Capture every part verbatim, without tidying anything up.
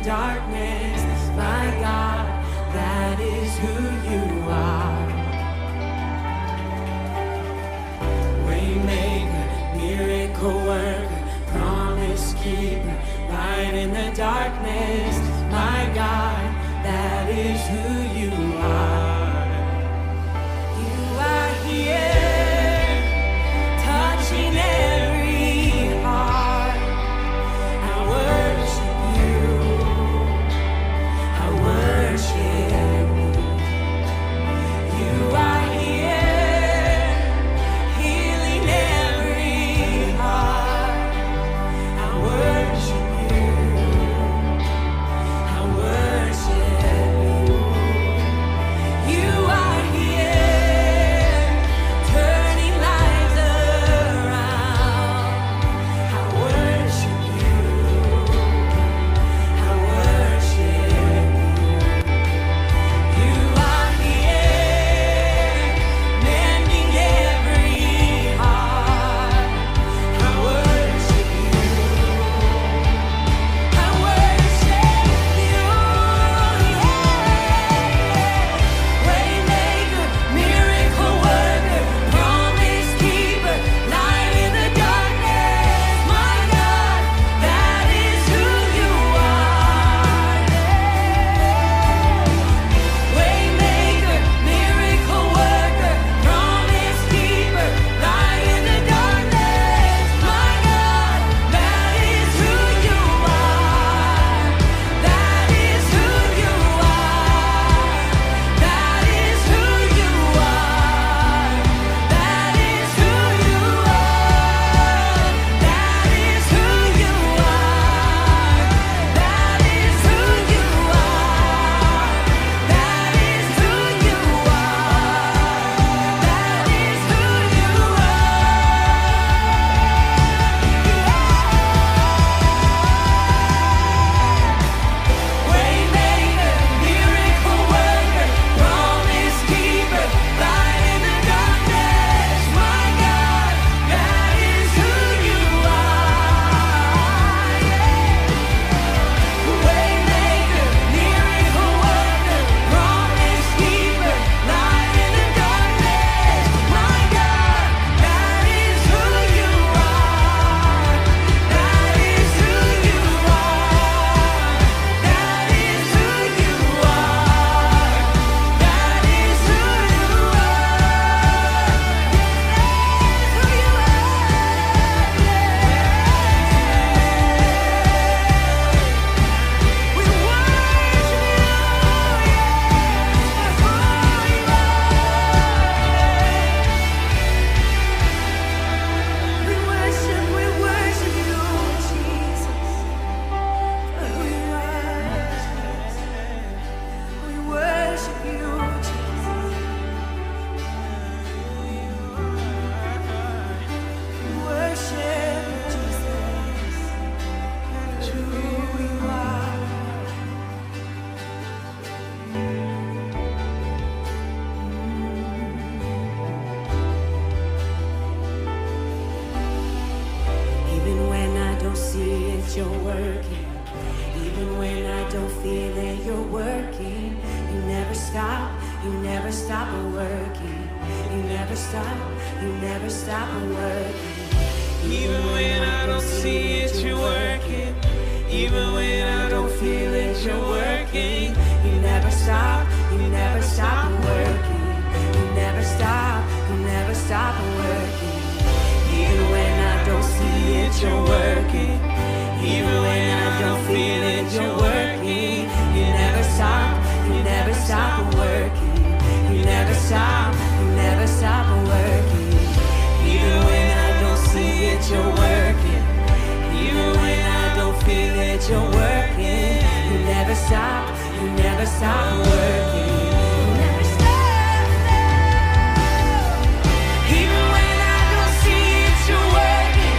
darkness, my God, that is who you are. Waymaker, miracle worker, promise keeper, light in the darkness, my God, that is who you are. You are here, touching every heart. I worship you. I worship you. You are here, healing every heart. I worship you. I worship you. You are here, turning lives around. I worship you. I worship you. You are here, mending every heart. I worship you. I worship you, yeah. Waymaker, miracle worker, promise keeper, light in the darkness, my God, that is who you are, yeah. Waymaker, miracle worker, promise keeper, light in the darkness, my God, that is who you are. That is who you are. That is who you are. That is who you are. That is who you are. That is who you are. That is who you are. That is who you are. Waymaker, miracle worker, promise keeper, light in the darkness, my God, that is who you are. Yeah. Waymaker, miracle worker, promise keeper, light in the darkness, my God, that is who you are. That is who you are. That is who you are. That is who you are. That is who you are. We worship you, yes, for who you are. We worship, we worship you, Jesus, for who you are. We worship you, Jesus. We worship you, Jesus, for who you are. Even when I don't see it, you're working. Even when I don't feel it, you're working. You never stop, you never stop working. You never stop, you never stop working. Even when I don't see it, you're working. Even when I don't feel it, you're working. You never stop, you never stop working. You never stop, you never stop working. Even when I don't see it, you're working. Even when I don't feel it, you're working. You never stop, you never stop working. You never stop, you never stop working. Even when I don't see it, you're working. Even when I don't feel it, you're working. You never stop, you never stop working. You never stop, no. Even when I don't see it, you're working.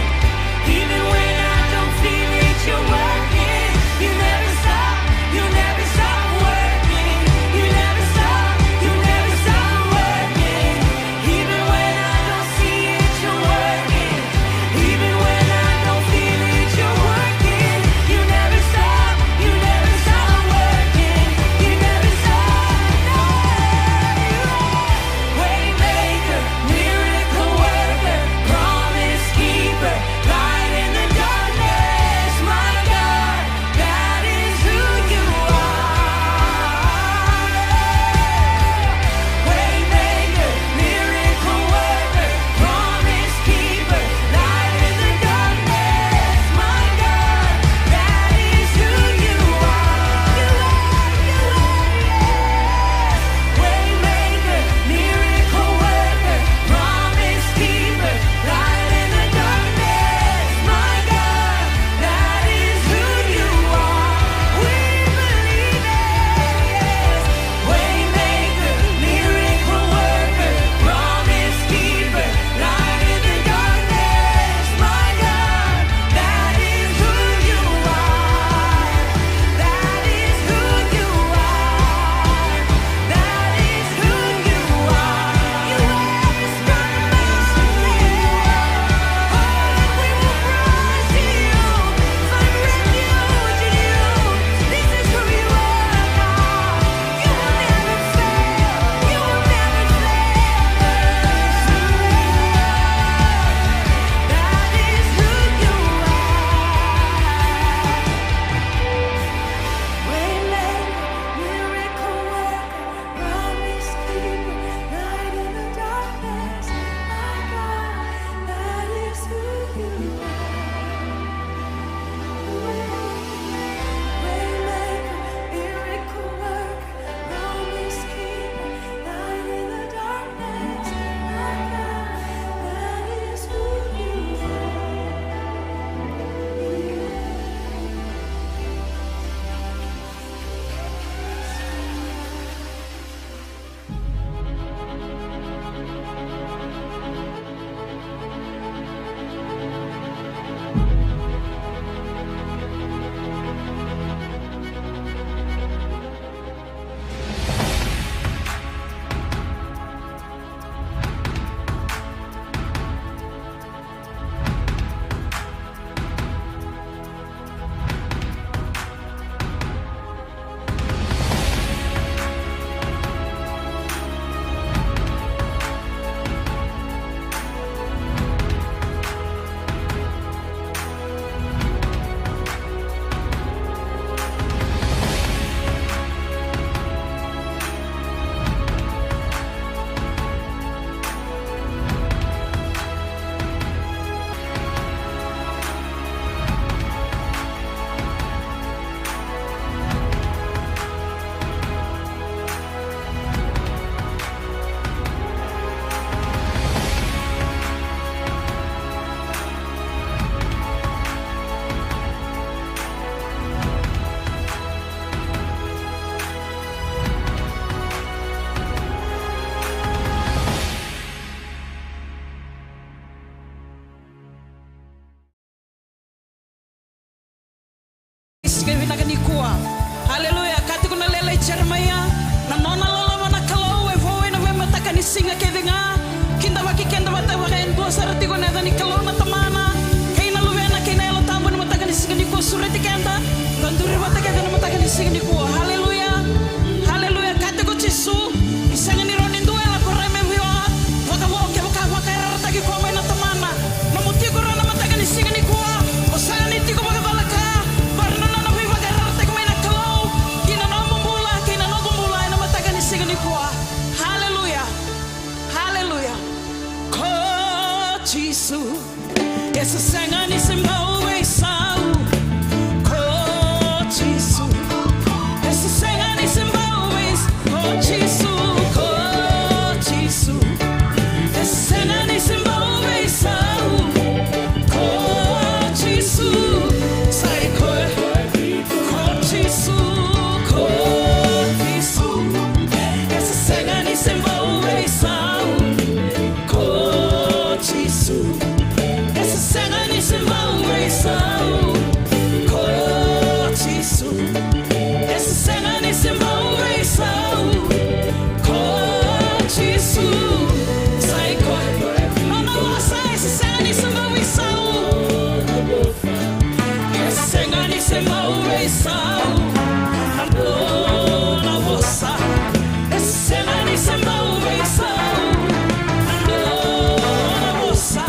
Even when I don't feel it, you're working. You never stop, you never stop working. You never stop, you never stop working. Even when I don't see it, you're working. Even when I don't feel it, you're working. You never stop, you never Nikua. Haleluya. Ka tiko na lele i Jeremaia, na nona loloma na Kalou e vou ena veimataka ni siga kece ga. Kidavaki keda vata vakayanuyanu sara tiko na yaca ni Kalou na Tamana, kei na Luvena, kei na Yalo Tabu ena mataka ni siga nikua. Sureti keda, da duri vata kece ena mataka ni siga nikua. Haleluya. Haleluya. Kaya tiko o Jisu, ni sega ni rawa ni dua e lako rai mai vei au vakavo kevaka vakayarayarataki koya mai na Tamana. Nomu tiko rawa na mataka ni siga nikua, o sega ni tiko vakacalaka, vaka na nona veivakayarayarataki mai na Kalou ki na nomu bula, ki na noqu bula ena mataka ni siga nikua. Haleluya. Haleluya. Ko Jisu, e se sega ni se bau veisau. Ko Jisu, e se sega ni se bau veisau. Ko Jisu, ko Jisu, e se sega ni se bau veisau. Ko Jisu, sa i koya. Ko Jisu, ko Jisu, e se sega ni se bau veisau. Ko Jisu, e se sega ni se bau veisau. Ko Jisu, e se sega ni se bau veisau. Ko Jisu, sa i koya. Nona vosa e se sega ni se bau veisau. E se sega ni se bau veisau na nona vosa. E se sega ni se bau veisau na nona vosa.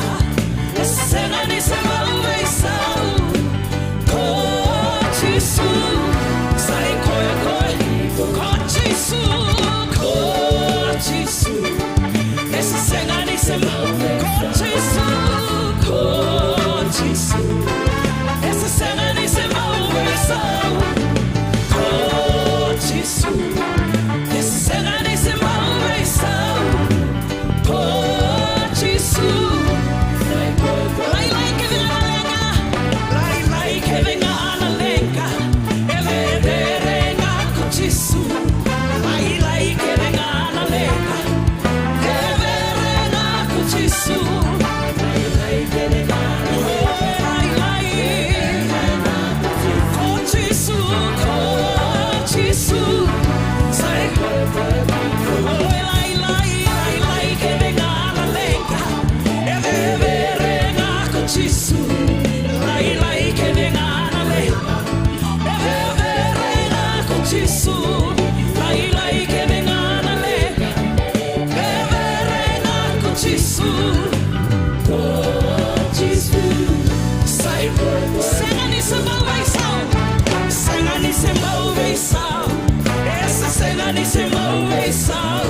E se sega ni se bau veisau. Ko Jisu, sa i koya, koya. Ko Jisu, ko Jisu. E se sega ni se bau, ko Jisu, ko Jisu. E se sega ni se bau veisau. Ko Jisu. E se sega ni se bau veisau. Ko Jisu. Lailai kece ga na leqa. Lailai kece ga na leqa. E cecere ga ko Jisu. Lailai kece ga na leqa. E cecere ga ko Jisu. Lailai. Ko Jisu, ko Jisu. Sai. Lailai, lailai kece ga na leqa. E cecere ga ko Jisu. Lailai kece ga na leqa. E cecere ga ko Jisu, lailai kece ga na leqa. E cecere ga ko Jisu, ko Jisu. Sai, sega ni se bau veisau, sega ni se bau veisau. E se sega ni se bau veisau,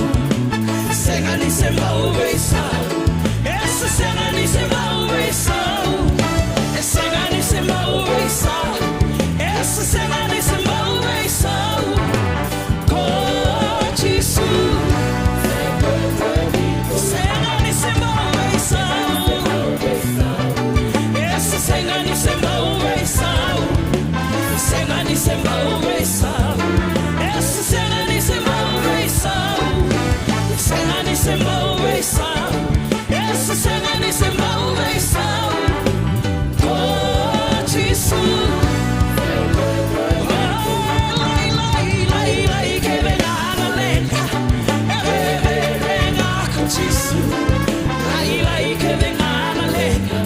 sega ni se bau veisau. E se sega ni se bau veisau, e sega ni se bau veisau. E se sega ni se bau veisau. Ko Jisu. Sega ni se bau veisau. E se sega ni se bau veisau. Sega ni se bau veisau. E se sega ni se bau veisau. Sega ni se bau veisau. E se sega ni se bau veisau. Ko Jisu. Lailai, lailai kece ga na leqa. E cecere ga ko Jisu. Lailai kece ga na leqa.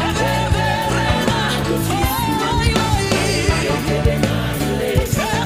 E cecere ga ko Jisu. Lailai. E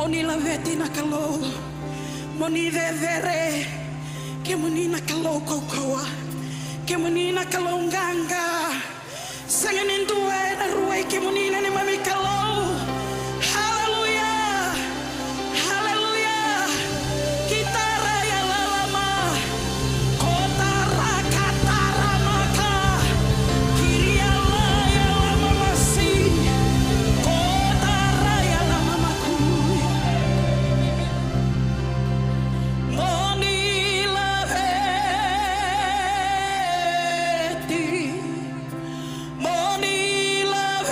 Mo ni laveti na Kalou, mo ni cecere. Kemuni na Kalou kaukauwa, kemuni na Kalou qaqa. Sega ni dua ena ruai kemuni na neimami Kalou. Haleluya. Haleluya. Kitara ya lalama. Kotara katara maka. Kiria la ya lama masi. Kotara ya lama makui. Mo ni laveti. Mo ni laveti.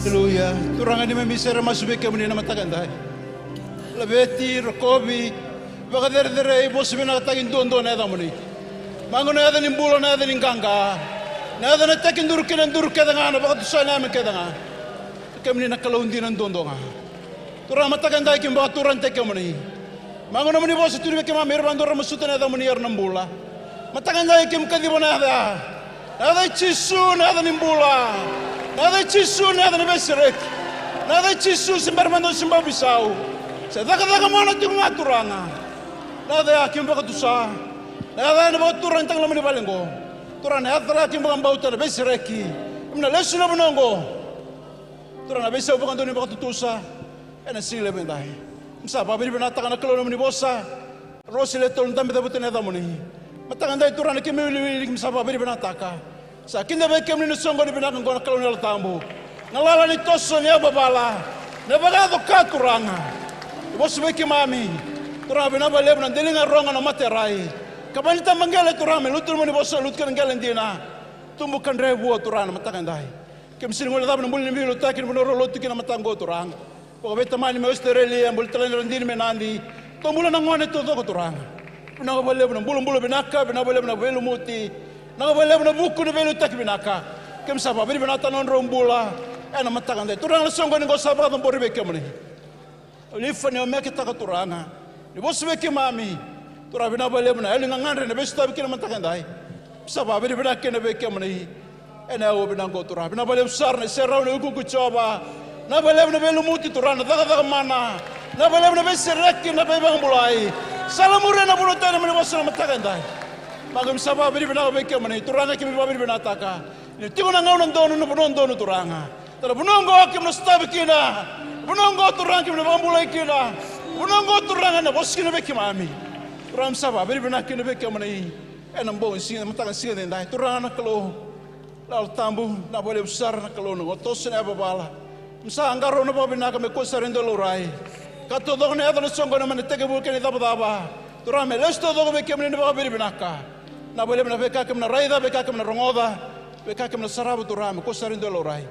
Aleluya. Turaga, ni mami sere masu vei kemuni na mataka edai. Laveti, rokovi, vakacerecerei, vosa vinakataki duadua na yacamuni. Mago na yaca ni bula, na yaca ni qaqa, na yaca na tekiduru kei na duru kece ga, na vakatusa na yame kece ga. Kemuni na Kalou dina duadua ga. Turaga, mataka edai keimami vakaturagataki kemuni. Mago nomuni vosa tu vei keimami, ira vakadua ra masuta na yacamuni era na bula. Mataka edai keimami kaciva na yaca ya. Na yaca i Jisu na yaca ni bula. Na yaca i Jisu na yaca ni veisereki. Na yaca i Jisu se bera mada se bau veisau, se cakacaka mana tiko ga, Turaga. Na yaca ya keimami vakatusa. Na yaca ya na vakaturagataki na loma ni vale oqo. Turaga, na yaca tale ya keimami vakabauta na veisereki. Keimami na lesu ena vanua oqo. Turaga, na veisau vakadua ni vakatutusa ena siga levu edai. Keimami sa vakavinavinakataka na Kalou nomuni vosa. Rose le tolu dabe cavuta na yacamuni. Mataka edai, Turaga, na keimami wiliwili keimami sa vakavinavinakataka. Sa kidavaki kemuni na soqoni vinaka oqo, na Kalou ni Yalo Tabu. Na lala ni toso, ni yavavala, na vakayaco ka, Turaga. Ni vosa vei keimami, Turaga, vinaka vakalevu na daliga rogo, na mate rai. Kava ni tabaqele, Turaga, me lutu nomuni vosa, lutu kina qele dina. Tubu, kadre, vua, Turaga, na mataka edai. Keimami sega ni guilecava na bula ni veiliutaki ni vanua rau lotu kina na mataka oqo, Turaga. Vakaveitamani mai Australia, bula tale na Radini mai Nadi. Tou bula na gone taucoko, Turaga. Vinaka vakalevu na bulabula vinaka, vinaka vakalevu na veilumuti. Vinaka vakalevu na vuku ni veiliutaki vinaka. Keimami sa vakavinavinakataka na nodrau bula ena mataka edai. Turaga, na soqoni oqo sa vakacabori vei kemuni. Alifa ni Omeka, Turaga, ni vosa vei keimami. Turaga, vinaka vakalevu na yalo ni gagadre ena veisotavi kina na mataka edai. Sa vakavinavinaka kina vei kemuni ena yakavi vinaka oqo, Turaga. Vinaka vakalevu sara na iserau, na iukuuku i Jiova. Vinaka vakalevu na veilumuti, Turaga, na cakacaka mana. Vinaka vakalevu na veisereki, na veivakabulai. Sa lamuria na vanua tani mani vosa na mataka edai. Mago, keimami sa vakavinavinaka vei kemuni, Turaga, keimami vakavinavinakataka. Ni tiko na gauna donu, na vanua donu, Turaga. Ena vanua oqo keimami na sotavi kina. Vanua oqo, Turaga, keimami na vakabulai kina. Vanua oqo, Turaga, na vosa kina vei keimami. Turaga, keimami sa vakavinavinaka kina vei kemuni ena bogi ni siga, mataka ni siga edaidai. Turaga na Kalou, na Yalo Tabu, vinaka vakalevu sara na Kalou, na gauna toso, na yavavala. Keimami sa qarauna vakavinaka me kua sara e dua e laurai. Ka taucoko na yaco ena soqo, na mai na tekivu kei na icavacava. Turaga, me lesu taucoko vei kemuni na vakavinavinaka. Vinaka vakalevu na veika keimami na raica, veika keimami na rogoca, veika keimami na sarava, Turaga, me kua sara e dua e laurai.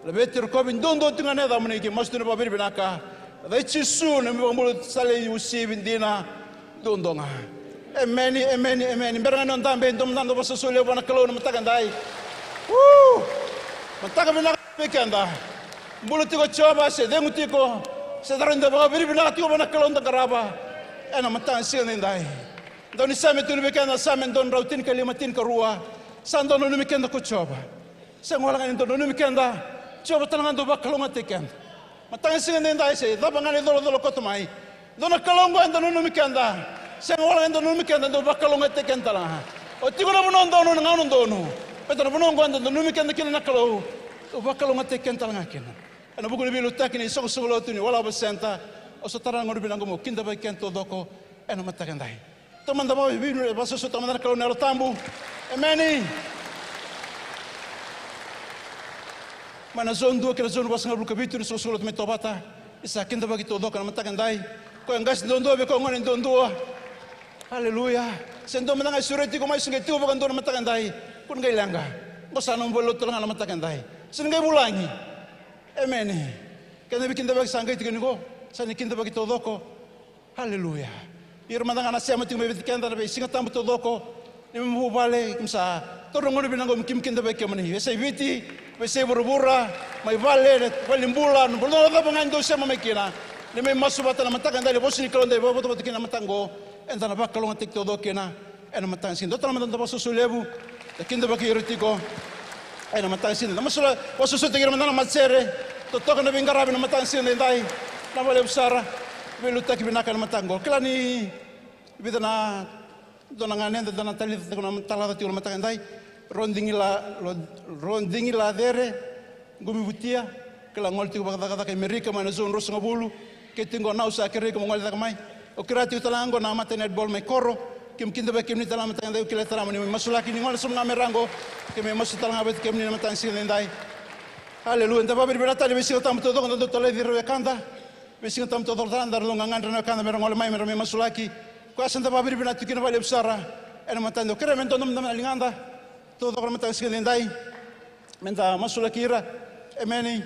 Laveti, rokovi duadua tiko ga na yacamuni, keimami masu tu ena vakavinavinaka. Ena yaca i Jisu na neimami iVakabula sa lai uasivi dina duadua ga. Emeni, emeni, emeni. Bera ga ni o dabe, dua mada na vakasausaulaki vua na Kalou ena mataka edai. Woo! Mataka vinaka vei keda. Bula tiko o Jiova, se cegu tiko, se cava, da vakavinavinaka tiko vua na Kalou da qarava ena mataka ni siga edaidai. Daunisame tukuna vei keda na Same dua na drau tinikalima, tinikarua: Sa dau nanumi keda ko Jiova. Sega wale ga ni dau nanumi keda, Jiova tale ga dau vakalougatataki keda. Mataka ni siga edaidai, se cava ga na icolacola koto mai, dua na Kalou oqo e dau nanumi keda. Sega wale ga ni dau nanumi keda, dau vakalougatataki keda tale ga. O tiko ena vanua donu, na gauna donu, baleta na vanua oqo e dau nanumi keda kina na Kalou, dau vakalougatataki keda tale ga kina. Ena vuku ni veiliutaki ni soqosoqo lotu ni Walava Centre, au sa tara na gauna vinaka oqo meu kidavaki keda taucoko ena mataka edai. Taumada vakavinaka, vakasoso taumada na Kalou na Yalo Tabu. Emeni. Mai na zone dua kei na zone vasagavulu ka vitu ni soqosoqo lotu mai Tovata, ni sa kidavaki taucoko ena mataka edai. Koya qase duadua vei koya gone duadua. Aleluya. Se dua mada ga e sureti iko mai, se qai tiko vakadua na mataka edai, kua ni qai leqa. Oqo sa nomu valenilotu tale ga na mataka edai. Se ni qai vulagi. Emeni. Keda veikidavaki sa qai tiko ni qo, sa ni kidavaki taucoko. Aleluya. Ira mada ga na sema tiko mai vei keda na veisiga tabu taucoko, neimami vuvale, keimami sa taura na gauna vinaka oqo me keimami kidavaki kemuni. Veiyasai Viti, veiyasai vuravura, mai vale, na valenibula, na vanua cava ga e dau sema mai kina, neimami masu vata ena mataka edai, na vosa ni Kalou eda vakavotavota kina ena mataka oqo, eda na vakalougatataki taucoko kina. Ena mataka ni siga, dua tale mada na vakasoso levu, da kidavaki ira tiko. Ena mataka ni siga, da masu, vakasosomitaki ira mada na matasere, totoka na veiqaravi ena mataka ni siga edaidai. Vinaka vakalevu sara, veiliutaki vinaka ena mataka oqo. Kila ni vica na, dua na ganeda da na talica tiko, na talaca tiko ena mataka edai. Rodrigila, Rod-, Rodrigila Cere, Qumi Vutia, kila gole tiko vakacakacaka i Merika mai na zone ruasagavulu, kei tiko qo Nau, sa kerei iko mo gole cake mai. Au kerea tiko tale ga qo na mata ni netball mai Koro, keimami kidavaki kemuni tale ga mataka edai, au kila tale ga mo ni mai masulaki, ni gole sobu ga mai ra qo, keimami masu tale ga vata kei kemuni na mataka ni siga edaidai. Aleluya, da vakavinavinaka tale, veisiga tabu taucoko da dau talaci ira na wekada, veisiga tabu taucoko tale da dau gagadre na wekada me ra gole mai, me ra mai masulaki. Koya sa da vakavinavinaka tiko kina vakalevu sara ena mataka edai. Au kerea me dodonu mada na ligada taucoko ena mataka ni siga edaidai. Meda masulaki ira. Emeni.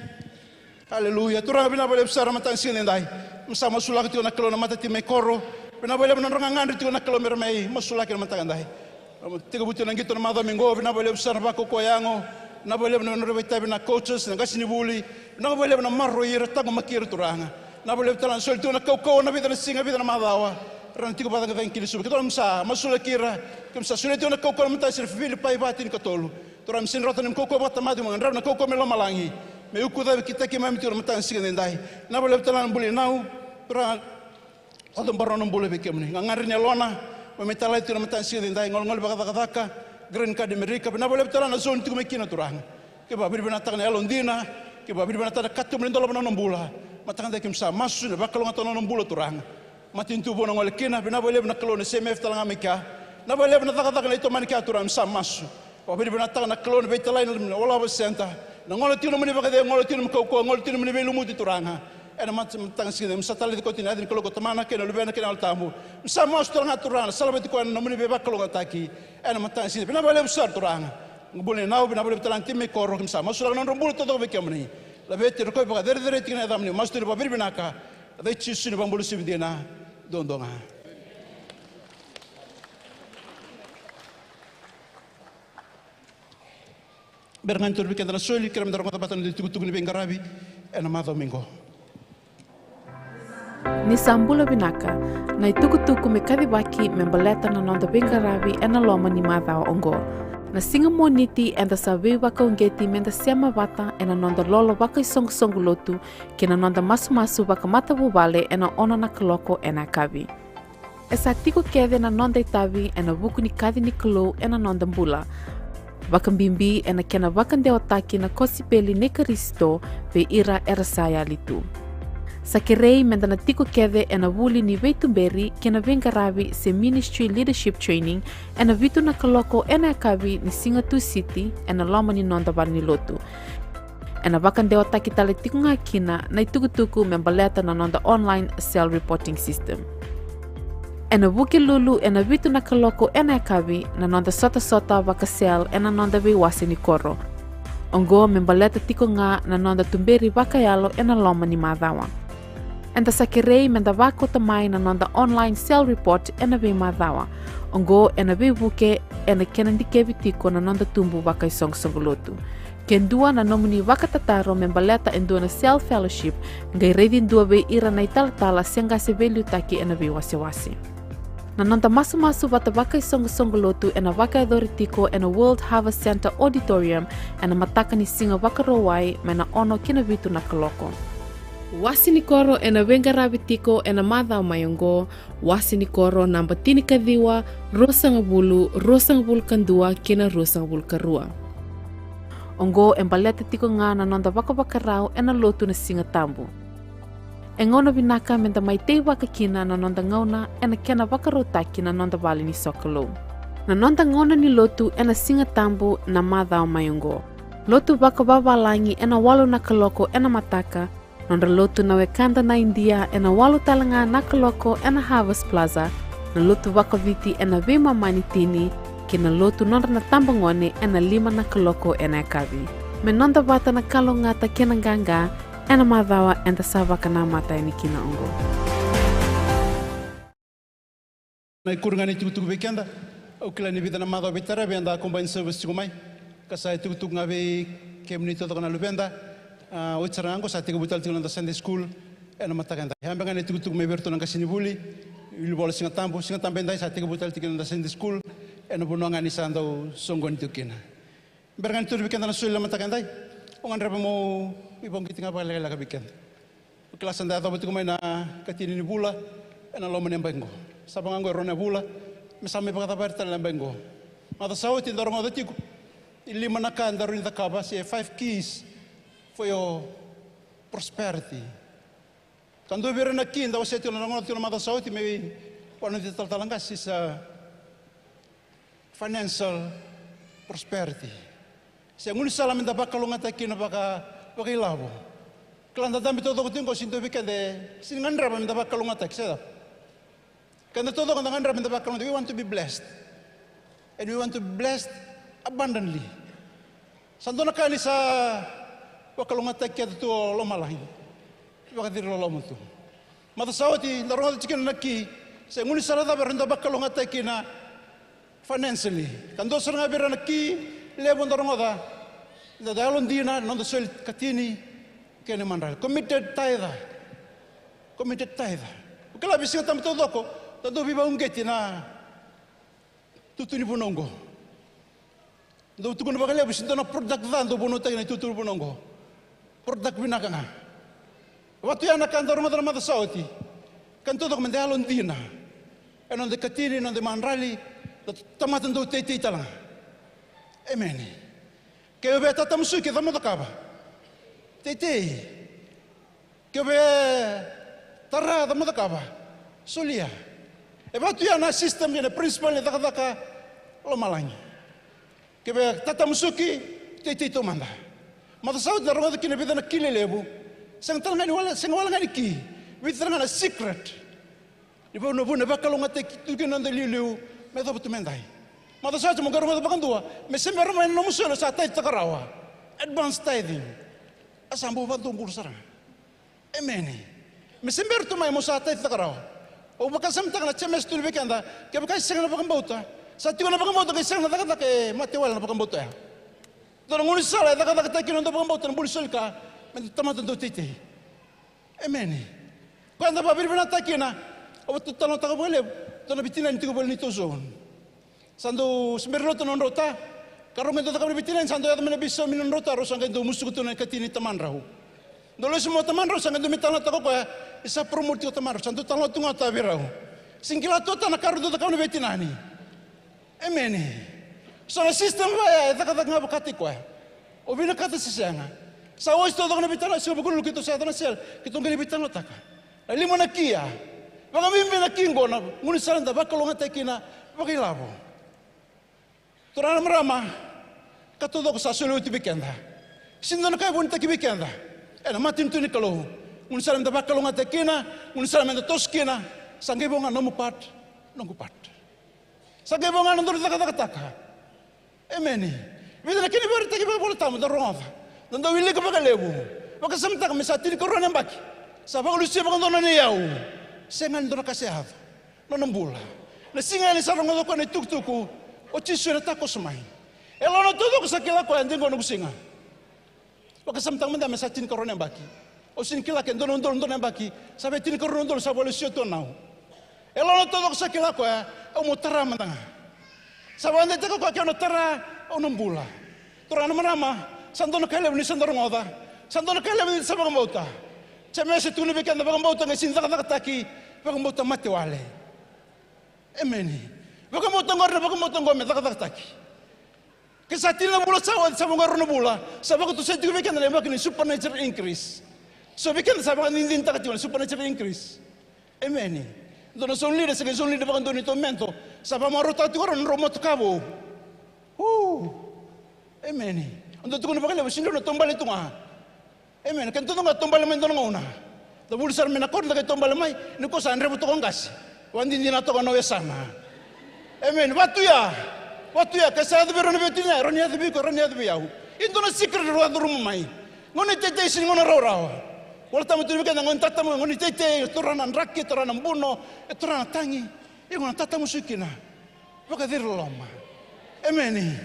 Aleluya. Turaga, vinaka vakalevu sara na mataka ni siga edaidai. Keimami sa masulaka tiko na Kalou na mata tiko mai koro. Vinaka vakalevu na nodra gagadre tiko na Kalou me ra mai masulaki na mataka edai. Tekivu tiko na qito na macawa mai qo, vinaka vakalevu sara na vakaukauwa yago. Vinaka vakalevu na nodra veitavi na coaches, na qasenivuli. Vinaka vakalevu na maroroi ira, taqomaki ira, Turaga. Vinaka vakalevu tale ga na soli tiko na kaukauwa na vica na siga, vica na macawa. Ra na tiko vakacagicagi kina i Suva. Keitou sa masulaki ira. Keimami sa solia tiko na kaukauwa na mataka ni Filipai va tinikatolu. Turaga, me sega ni rawata na neimami kaukauwa vakatamata, me gadreva na kaukauwa mai lomalagi. Me ukucavi kitaki keimami tiko na mataka ni siga edaidai. Vinaka vakalevu tale ga na bula i Nau. Turaga, sa dau barauna na bula vei kemuni. Gagadre ni yalona, me mai talai tiko na mataka ni siga edaidai. Golegole vakacakacaka, green card Amerika. Vinaka vakalevu tale ga na zone tiko mai kina, Turaga. Keimami vakavinavinakataka na yalodina. Keimami vakavinavinakataka na katuba ni dolava na nona bula. Mataka edai keimami sa masu ni vakalougatataka na nona bula, Turaga. Matanitu vou na gole kina, vinaka vakalevu na Kalou na C M F tale ga mai kea. Vinaka vakalevu na cakacaka ni tomani kea, Turaga, keimami sa masu. Vakavinavinakataka na Kalou na veitalai na Olava Center. Na gole tiko na nomuni vakacegu, gole tiko na nomuni kaukauwa, gole tiko na nomuni veilumuti, Turaga. Ena mat-, mataka ni siga edaidai, keimami sa talai tiko oti ena yaca ni Kalou ko Tamana kei na Luvena kei na Yalo Tabu. Keimami sa masu tale ga, Turaga, na salavata koya na nomuni veivakalougatataki. Ena mataka ni siga edaidai, vinaka vakalevu sara, Turaga. Bula i Nau, vinaka vakalevu tale ga na timi mai koro, keimami sa masulaka na nodra bula taucoko vei kemuni. Laveti ira o Koya, vakacerecerei tiko na yacamuni, masu tu ni vakavinavinaka. Ena yaca i Jisu na iVakabula sivia dina duadua ga. Bera ga ni tauri vei keda na soli, kerea meda rogoca vata na itukutuku ni veiqaravi ena macawa mai qo. Ni sa bula vinaka, na itukutuku me kacivaki me baleta na noda veiqaravi ena loma ni macawa oqo. Na siga Moniti eda sa veivakauqeti meda sema vata ena noda lolo vakaisoqosoqo lotu kei na noda masumasu vakamatavuvale ena ono na kaloko ena yakavi. E sa tiko kece na noda itavi ena vuku ni kaci ni Kalou ena noda bula, vakabibi ena kena vakadewataki na kosipeli nei Karisito vei ira era sa yali tu. Sa kerei meda na tiko kece ena vuli ni veituberi kei na veiqaravi se ministry leadership training ena vitu na kaloko ena yakavi ni siga Tusiti ena loma ni noda valenilotu. Ena vakadewataki tale tiko ga kina na itukutuku me baleta na noda online cell reporting system. Ena Vukelulu ena vitu na kaloko ena yakavi na noda sotasota vaka-cell ena noda veiwase ni koro. Oqo me baleta tiko ga na noda tuberi vakayalo ena loma ni macawa. Eda sa kerei meda vakauta mai na noda online cell report ena veimacawa. Oqo ena veivuke ena kena dikevi tiko na noda tubu vakaisoqosoqo lotu. Ke dua na nomuni vakatataro me baleta e dua na cell fellowship, qai raici dua vei ira na italatala se qase veiliutaki ena veiwasewase. Na noda masumasu vata vakaisoqosoqo lotu ena vakayacori tiko ena World Harvest Centre Auditorium ena mataka ni siga Vakarauwai mai na ono ki na vitu na kaloko. Wase ni koro ena veiqaravi tiko ena macawa mai oqo, wase ni koro naba tinikaciwa, ruasagavulu, ruasagavulu ka dua ki na ruasagavulu ka rua. Oqo e baleta tiko ga na noda vakavakarau ena lotu na Siga Tabu. E gauna vinaka meda mai teivaka kina na noda gauna ena kena vakarautaki na noda vale ni sokalou. Na noda gauna ni lotu ena Siga Tabu na macawa mai oqo. Lotu vakavavalagi ena walu na kaloko ena mataka, nodra lotu na wekada na Idia ena walu tale ga na kaloko ena Harvest Plaza, na lotu vakaviti ena veimama ni tini, kei na lotu nodra na tabagone ena lima na kaloko ena yakavi. Me noda vata na kalougata kei na qaqa ena macawa eda sa vakanamata yani kina oqo. Na ikuri ga ni tukutuku vei keda. Au kila ni vica na macawa veitaravi eda combine service tiko mai, ka sa itukutuku ga vei kemuni taucoko na luveda. A, oti sara ga oqo sa tekivu tale tiko na noda Sunday school ena mataka edai. Ya beka ga na itukutuku mai vei iratou na qasenivuli, wilivola Siga Tabu. Siga Tabu edai sa tekivu tale tiko na noda Sunday school ena vanua ga ni sa dau soqoni tiko kina. Bera ga ni tauri vei keda na soli ena mataka edai, au gadreva meu veivakauqeti ga vakalekaleka vei keda. Au kila sa da yacova tiko mai na ikatini ni vula ena loma ni yabaki qo. Sa vaka ga qo e rua na vula me sa mai vakacavara tale na yabaki qo. Macawa sa oti da rogoca tiko e lima na ka daru ni cakava, se five keys for your prosperity. Ka dua vei ira na key da wasea tiko na, rogoca tiko na macawa sa oti mai vua na noda italatala qase, sa financial prosperity. Se gaunisala meda vakalougatataki kina vaka, vakailavo. Kila da dabe taucoko tiko qo, sega ni dua vei keda e sega ni gadreva meda vakalougatataki, se cava? Keda taucoko da gadreva meda vakalougatataki. We want to be blessed. And we want to be blessed abundantly. Sa dua na ka ni sa Vakalougatataki keda tu o lomalagi. Vakaciri loloma tu. Macawa sa oti da rogoca tiko kina na ki, se gaunisala cava era dau vakalougatataki kina financially. Ka dua sara ga vei ira na ki levu da rogoca, da yalodina na noda soli katini kei na imadrali. Committed tither. Committed tither. O kila vei Sigatabu taucoko da dau veivakauqeti na tutu ni vanua oqo. Dau tukuna vakalevu, sega ni dua na product ca dau vunautaki na itutu ni vanua oqo. Product vinaka ga. Vatu ya na ka da rogoca na macawa sa oti. Ka dau toka me da yalodina ena noda katini, na noda imadrali, na tamata dau teitei tale ga. Emeni. Ke o via tatamusuki, cava mo cakava? Teitei. Ke o via tara, cava mo cakava? Solia. E vatu ya na system kei na principle ni cakacaka lomalagi. Ke o via tatamusuki, teitei taumada. Macawa sa oti da rogoca kina e vica na ki lelevu. Sega tale ga ni wale, sega wale ga ni ki. Vica tale ga na secret. Ni vuna, vuna e vakalougatataki tu kina na noda iliuliu me yacova tu me dai. Macawa sa oti mo qai rogoca vakadua, me se bera mai na nomu soli o sa tithe-taka rawa. Advance tithing. A sa bau vakadoquru sara ga. Emeni. Me se bera tu mai mo sa tithe-taka rawa. Au vakasamataka na James tukuna vei keda, kevaka e sega na vakabauta, sa tiko na vakabauta ka e sega na cakacaka, e mate wale na vakabauta oya. Dua na gaunisala e cakacakataki kina na noda vakabauta na buli soli ka, me da tamata dau teitei. Emeni. Koya eda vakavinavinakataka kina, au via talanoataka vakalevu, dua na veitinani tiko voli ni tou zone. Sa dau sebera lotu na nodrau ta, ka rau qai dau cakava na veitinani, sa dau yaco mai na veisaumi ni nodrau ta, rau sa qai dau musuka tu na ikatini ni tamadrau. Dau lesu mai o tamadrau, sa qai dau mai talanoataka o koya, ni sa promote tiko o tamadrau, sa dau talanoa tu ga o ta vei rau. Sega ni kila tu o ta na ka rau dau cakava na veitinani. Emeni. So na system vaya e cakacaka ga vakataki koya. O vinakata se sega. Sa oti taucoko na veitalanoa, siga Vukelulu keitou sa yaco na sele, keitou qai lai veitalanoataka. Na lima na ki ya. Vakabibi na ki qo na gaunisala da vakalougatataki kina vakailavo. Turaga na marama, ka taucoko sa soli oti vei keda. Sega ni dua na ka e vunitaki vei keda ena matanitu ni Kalou. Gaunisala me da vakalougatataki kina, gaunisala me da toso kina, sa qai vo ga nomu part, noqu part. Sa qai vo ga na nodaru cakacakataka. Emeni. Vica na kena ivakaraitaki vakaivolatabu da rogoca, da dau wilika vakalevu. Vakasamataka me sa tinikarua na yabaki, sa vakalusia vakadua na nona iyau. Sega ni dua na ka se yaco. Nona bula. Na siga yani sa rogoca o koya na itukutuku, o Jisu ena takoso mai. E lona taucoko sa kila o koya de qo noqu siga. Vakasamataka mada me sa tinikarua na yabaki. Au sega ni kila ke dua na udolu, dua na yabaki, sa vei tinikarua na udolu sa vakalusia tu o nau. E lona taucoko sa kila o koya, au mo tara mada ga. Sa vakadeitaka o koya, ke au na tara, au na bula. Turaga na marama, sa dua na ka levu ni sa da rogoca. Sa dua na ka levu ni sa vakabauta. Jemesa e tukuna vei keda, vakabauta qai sega ni cakacakataki, vakabauta mate wale. Emeni. Vakabauta qori, na vakabauta qo me cakacakataki. Ke sa tini na vula sa oti, sa vaqo rua na vula, sa vakatusai tiko vei keda na yabaki ni supernatural increase. So vei keda sa vakadinadinataka tiko na supernatural increase. Emeni. Dua na zone leader, se qai zone leader vakadua ni tou meto, sa vakamarautaka tiko rau na nodrau motoka vou. Uu. Emeni. Au dau tukuna vakalevu, sega ni dua na taubale tu ga. Emeni. Kena taucoko ga taubale mai dua na gauna. Da vuli sara mai na koro, da qai taubale mai, nikua sa dreva toka o qase. Vakadinadina toka na yasana. Emeni. Vatu ya. Vatu ya. Ke sa yaco vei rau na veiwatini ya, rau na yaco vei iko, rau na yaco vei au. E dua na secret rau a curuma mai. Gauna ni teitei sega ni gauna rawarawa. Volatabu tukuna vei keda, gauna ni tatamu, gauna ni teitei, turaga na draki, turaga na buno, e turaga na tagi. Ia gauna tatamusuki kina, vakaciri loloma. Emeni.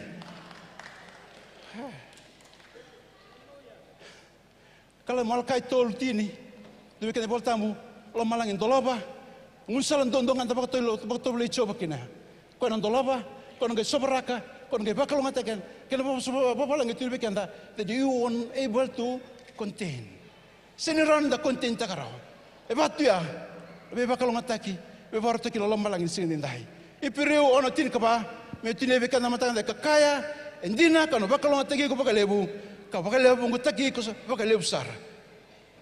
Kala Malakai tolu tini. Dua vei keda iVolatabu, lomalagi dolava. Gaunisala duadua ga da vakatovolei Jiova kina. Koya na dolava, koya na qai sovaraka, koya na qai vakalougatataki keda. Kena vakavalagi e tukuna vei keda that you won't able to contain. Sega ni rawa ni da contain-taka rawa. E vatu ya na veivakalougatataki, veivakarautaki ni lomalagi ni siga nidai. Iperiu ono tinikava, meu tinia vei keda na mataka edai ka kaya, e dina kau na vakalougatataki iko vakalevu, ka vakalougatataki iko vakalevu sara.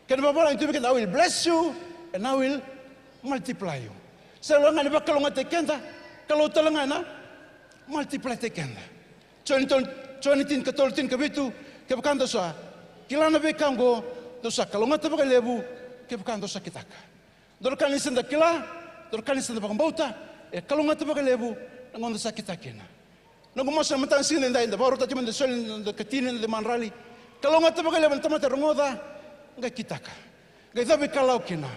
Kena vakavalagi e tukuna vei keda, I will bless you and I will multiply you. Sega walega ni vakalougatataki keda, Kalou tale ga ena multiply-taki keda. Joni tolu, Joni tinikatolu, tinikavitu, kevaka dou sa kila na veika oqo, dou sa kalougata vakalevu, kevaka dou sa kitaka. Dua na ka ni sa da kila, dua na ka ni sa da vakabauta, e kalougata vakalevu na gauna da sa kitaka kina. Noqu masu ena mataka ni siga nidai, da vakarautaka tiko meda soli na noda katini, noda imadrali, Kalougata vakalevu na tamata e rogoca, qai kitaka, qai cavuikalawa kina.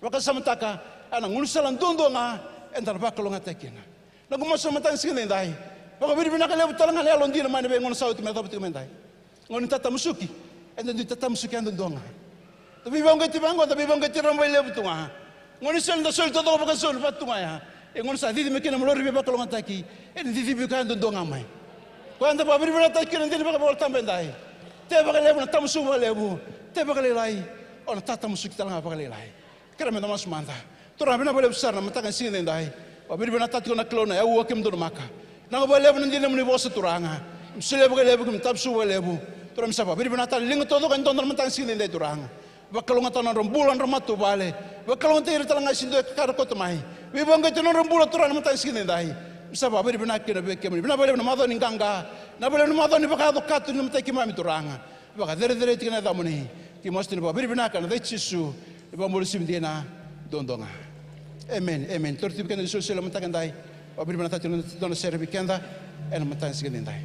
Vakasamataka, ena gaunisala duadua ga eda na vakalougatataki kina. Noqu masu ena mataka ni siga edaidai, vakavinavinaka levu tale ga na yalodina mai na veigauna sa oti me yacova tiko mai edai. Gauna ni tatamusuki, eda dui tatamusuki yadudua ga. Da veivakauqeti vaqo, da veivakauqeti raba levu tu ga. Gauna ni soli, da soli taucoko vakasauri vata tu ga ya. E gauna sa cici mai kina na lori veivakalougatataki, ena cicivi koya yadudua ga mai. Koya eda vakavinavinakataki kina na dina vakaivolatabu edai. Te vakalevu na tamusuki vakalevu, te vakalailai, o na tatamusuki tale ga vakalailai. Kerea meda masu mada. Turaga, vinaka vakalevu sara na mataka ni siga edaidai. Vakavinavinakataki tiko na Kalou na yau o kemudou na maka. Vinaka vakalevu na dina ni nomuni vosa, Turaga. Keimami solia vakalevu, keimami tamusuki vakalevu. Turaga, keimami sa vakavinavinakataka na liga taucoko e dodo na mataka ni siga edaidai, Turaga. Vakalougatataka na nodra bula na nodra matavuvale. Vakalougatataki ira tale ga e se dua e kakana koto mai. Veivakauqeti na nodra bula, Turaga, na mataka ni siga edaidai. Keimami sa vakavinavinaka kina vei kemuni. Vinaka vakalevu na macawa ni qaqa. Vinaka vakalevu na macawa ni vakayaco kato ni mataki keimami, Turaga. Vakacerecerei tiko na yacamuni. Keimami masu tu ni vakavinavinaka ena yaca i Jisu, na iVakabula sivia dina duadua ga. Emeni, emeni. Toro tiko vei keda na isolisoli ena mataka edai. Vakavinavinakataki tiko na dua na sere vei keda ena mataka ni siga edaidai.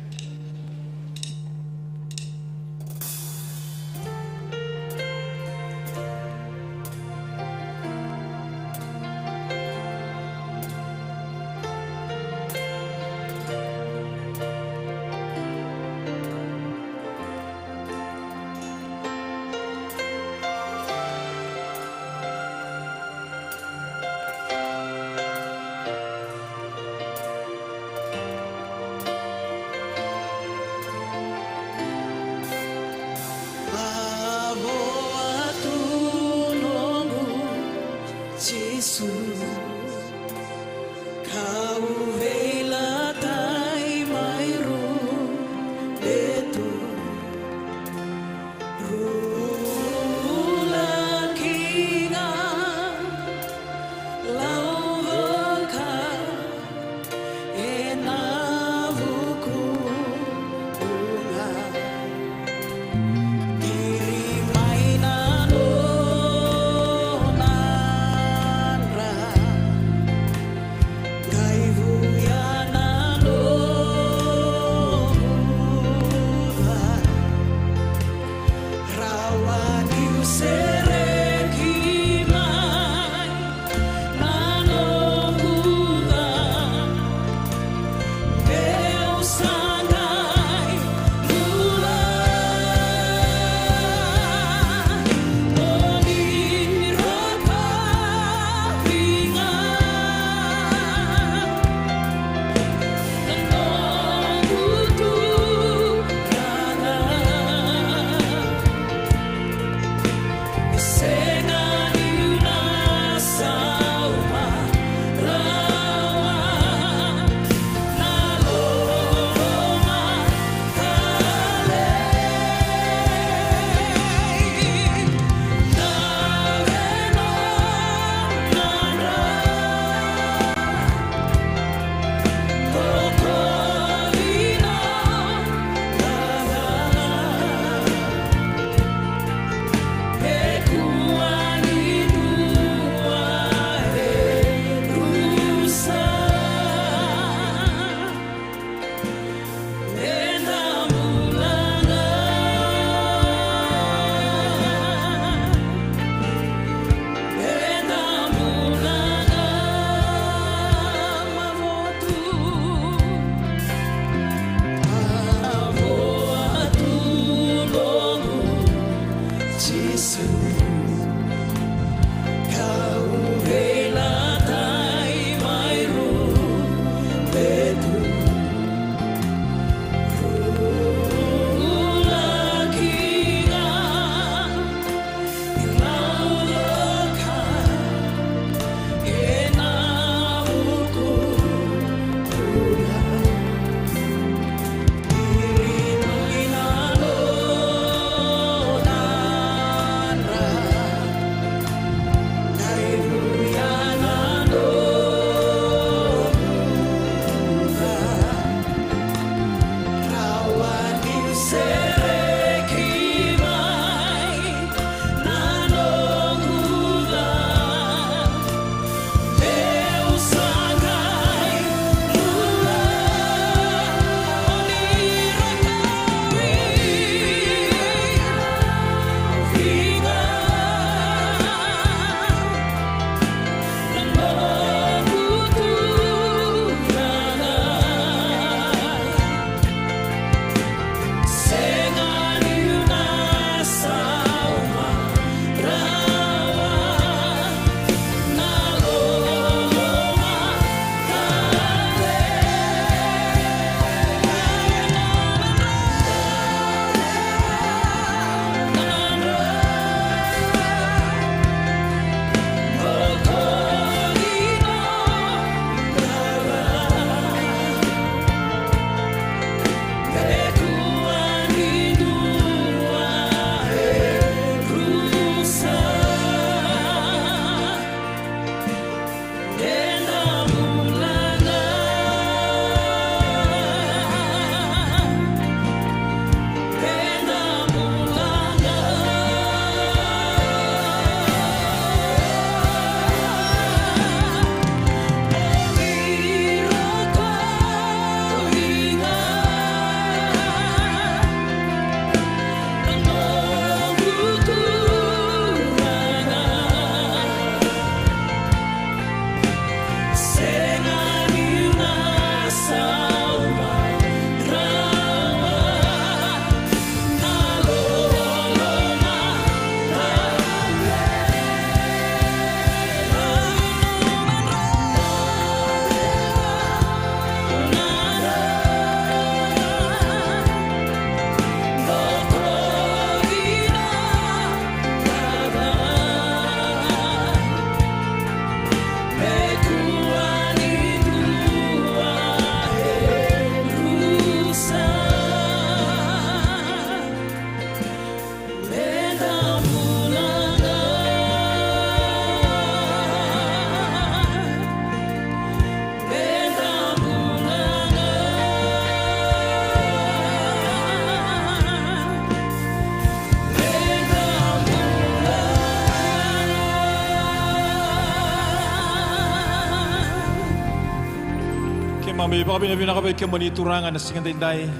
Keimami vakavinavinaka vei kemuni Turaga ena siga daidai.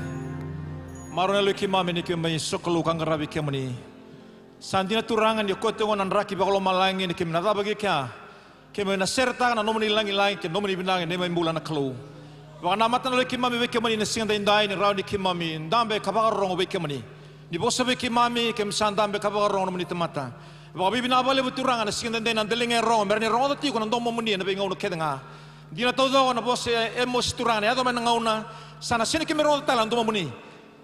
Marau na yaloi keimami ni keimami sokalou ka qaravi kemuni. Sa dina Turaga ni o koya tiko na draki vakalomalagi ni keimami na cava ki kea. Keimami na seretaka na nomuni lagilagi kei na nomuni vinaka ena neimami bula na Kalou. Vakanamata na yaloi keimami vei kemuni ena siga daidai ni rawa ni keimami dabe ka vakarorogo vei kemuni. Ni vosa vei keimami, keimami sa dabe ka vakarorogo na nomuni tamata. Vakavinavinaka vakalevu Turaga ena siga daidai na daliga e rogo, me rawa ni rogoca tiko na domomuni ena veigauna kece ga. Dina taucoko na vosa e Emosi Turaga, na yaco mai na gauna, sa na sega ni keimami rogoca tale na domomuni.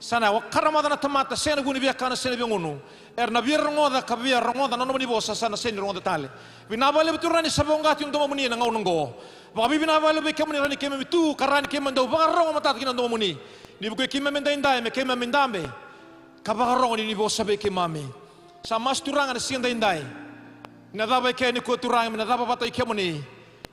Sa na karamaca na tamata, sega na vu ni viakana, sega na viagunu. Era na via rogoca, ka via rogoca na nomuni vosa, sa na sega ni rogoca tale. Vinaka vakalevu Turaga ni sa voqa tiko na domomuni ena gauna oqo. Vakavinavinaka vakalevu vei kemuni, rawa ni keimami tu, ka rawa ni keimami dau vakarorogo matata kina na domomuni. Ni vukei keimami daidai, me keimami dabe ka vakarorogo ni, ni vosa vei keimami. Sa masu Turaga ena siga daidai. Na cava e kea nikua Turaga, me na cava vata i kemuni.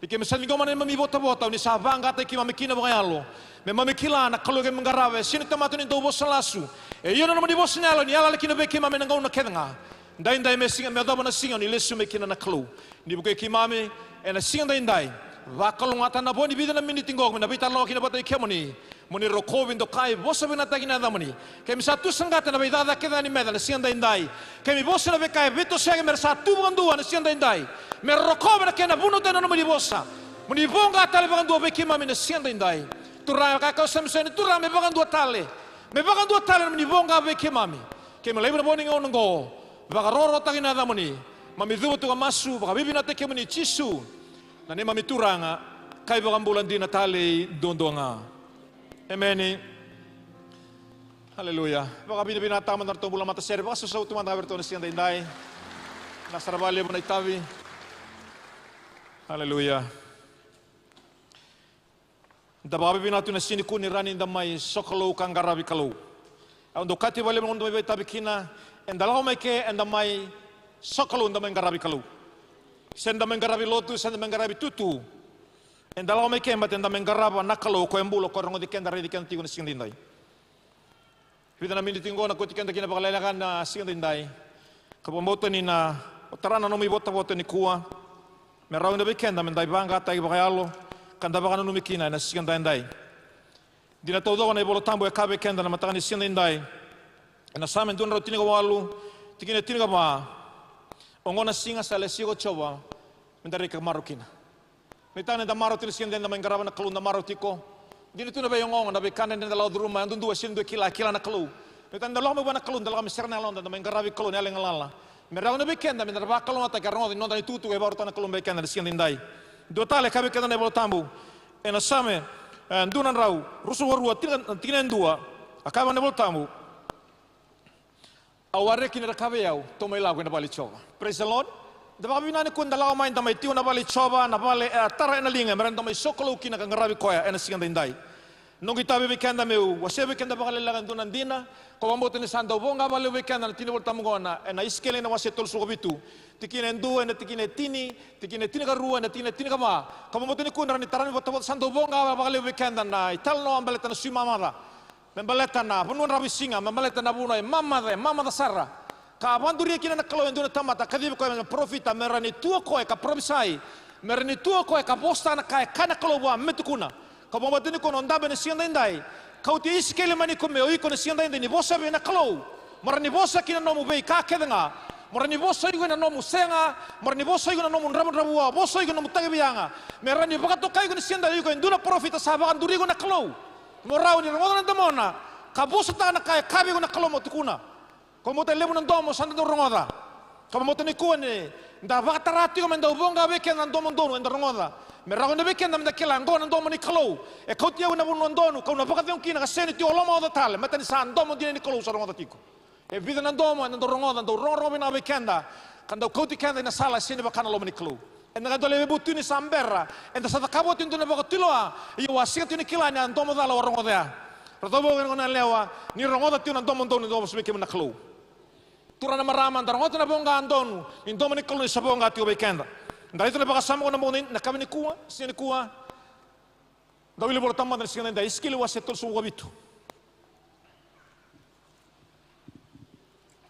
Ni keimami sa ciqoma na neimami votavota, ni sa vaqataki keimami kina vakayalo. Me keimami kila na Kalou keimami qarava, e sega ni tamata ni dau vosa lasu. E ia na nomuni vosa ni yalo, ni yalayala kina vei keimami ena gauna kece ga. Daidai me siga, me yacova na siga ni lesu mai kina na Kalou. Ni vukei keimami, ena siga daidai. Vakalougatataka na vo ni vica na miniti qo, me na veitalanoa kina vata i kemuni. Mo ni rokovi, dokai, vosa vinakataki na yacamuni. Keimami sa tu saqata na veicacana kece ni meca na siga daidai. Keimami vosa na veika e veitosoyaki me ra sa tu vakadua na siga daidai. Me ra rokova na kena vunautaki na nomuni vosa. Mo ni voqa tale vakadua vei keimami na siga daidai. Turaga, ka kaya o Samisoni, Turaga me vakadua tale. Me vakadua tale na nomuni voqa vei keimami. Keimami laiva na vo ni gauna oqo. Vakarokorokotaki na yacamuni. Mami cuva tu ka masu, vakavinavinakataki kemuni Jisu. Na neimami Turaga, ka iVakabula dina talei duadua ga. Emeni. Aleluya. Vakavinavinakataka mada na ratou bula matasere, vakasausau tu mada ga vei ratou na siga daidai. Na sara vakalevu na itavi. Aleluya. Da vakavinavinaka tu na siga nikua ni rawa ni da mai sokalou ka qaravi Kalou. Au dau kaya vakalevu na gauna da mai vakaitavi kina, eda lako mai ke, eda mai sokalou, da mai qaravi Kalou. Se da mai qaravi lotu, se da mai qaravi tutu. Eda lako mai ke, baleta eda mai qarava na Kalou, o koya e bula, o koya e rogoci keda, raici keda tiko na siga daidai. Vica na miniti oqo na kauti keda kina vakalekaleka na siga daidai. Ka vakabauta ni na tara na nomu ivotavota nikua. Me rawa kina vei keda me da ivaqataki vakayalo, ka da vakananumi kina ena siga daidai. Dina taucoko na iVola Tabu e kaya vei keda na mataka ni siga daidai. Ena Same dua na drau tinikawalu, tikina e tinikava. Oqo na siga sa lesia ko Jiova, me da raica ka marau kina. Nuitaka ni da marau tiko na siga daidai, da mai qarava na Kalou, da marau tiko. Dina tu na veioqo, na veika dredre da lako curuma, e dua e sega ni dua e kila, e kila na Kalou. Nuitaka ni da lako mai vua na Kalou, da lako mai sere na yaloda, da mai qaravi Kalou ena yalo ni galala. Me rawa kina vei keda me da vakalougatataki, rogoca na noda itukutuku e vakarautaka na Kalou vei keda ena siga daidai. Dua tale, kaya vei keda na iVola Tabu ena Same, e, dua na drau ruasagavulu ka rua, tikina, tikina e dua. A kaya vaka na iVola Tabu. Au a reki ni ra kaya vei au, tou mai lako ena vale i Jiova. Praise the Lord. Da vakavinavinaka nikua da lako mai, da mai tiko na vale i Jiova, na vale e a tara ena liga, me rawa ni da mai sokalou kina ka qaravi koya ena siga daidai. Noqu itavi vei keda meu wasea vei keda vakalekaleka e dua na dina, ko vakabauta ni sa dau voqa vakalevu vei keda na tikina ni iVola Tabu oqo ena Isikeli na wase tolusagavulu ka vitu. Tikina e dua, ena tikina e tini, tikina e tinikarua, ena tikina e tinikava. Ko vakabauta nikua ni rawa ni tara na ivotavota sa dau voqa vakalevu vei keda na italanoa baleta na sui mamaca. Me baleta na vanua dravuisiga, me baleta na vanua e mamaca, e mamaca sara. Ka vakaduria kina na Kalou e dua na tamata, kacivi koya me parofita, me rawa ni tu o koya ka parofisai, me rawa ni tu o koya ka vosataka na ka e kaya na Kalou vua me tukuna. Ka vakabauta nikua na noda dabe ena siga daidai. Kauti Isikeli mai nikua me o iko ena siga daidai ni vosa vei na Kalou. Mo rawa ni vosa ki na nomu veika kece ga. Mo rawa ni vosa iko ena nomu sega. Mo rawa ni vosa iko ena nomu dravudravua. Vosa iko ena nomu tagi veiyaga. Me rawa ni vakatokai iko ena siga daidai, iko e dua na parofita sa vakaduri iko na Kalou. Mo rawa ni rogoca na domona, ka vosataka na ka e kaya vei iko na Kalou mo tukuna. Ko vakabauta e levu na domo sa da dau rogoca. Ko vakabauta nikua ni da vakatara tiko me dau voqa vei keda na domo donu eda rogoca. Me rawa kina vei keda me da kila, oqo na domo ni Kalou. E kauti au ena vanua donu, kau na vakacegu kina ka sega ni tiko lomaoca tale, baleta ni sa domo dina ni Kalou sa rogoca tiko. E vica na domo eda dau rogoca, dau rogorogo vinaka vei keda, ka dau kauti keda ina sala e sega ni vaka na loma ni Kalou. Eda qai dau laiva e vutu ni sa bera, eda sa cakava oti e dua na vakatulewa, ia au a sega tiko ni kila ni a domo cala au a rogoca ya. Rau cau vou kei na goneyalewa, ni rogoca tiko na domo donu e dau vosa vei kemuni na Kalou. Turaga, marama, da rogoca na voqa donu ni domo ni Kalou ni sa voqa tiko vei keda. Da raica na vakasama oqo na bogi, na yakavi nikua, siga nikua. Da wilika Vola Tabu mada ena siga daidai, Isikeli wase tolusagavulu ka vitu.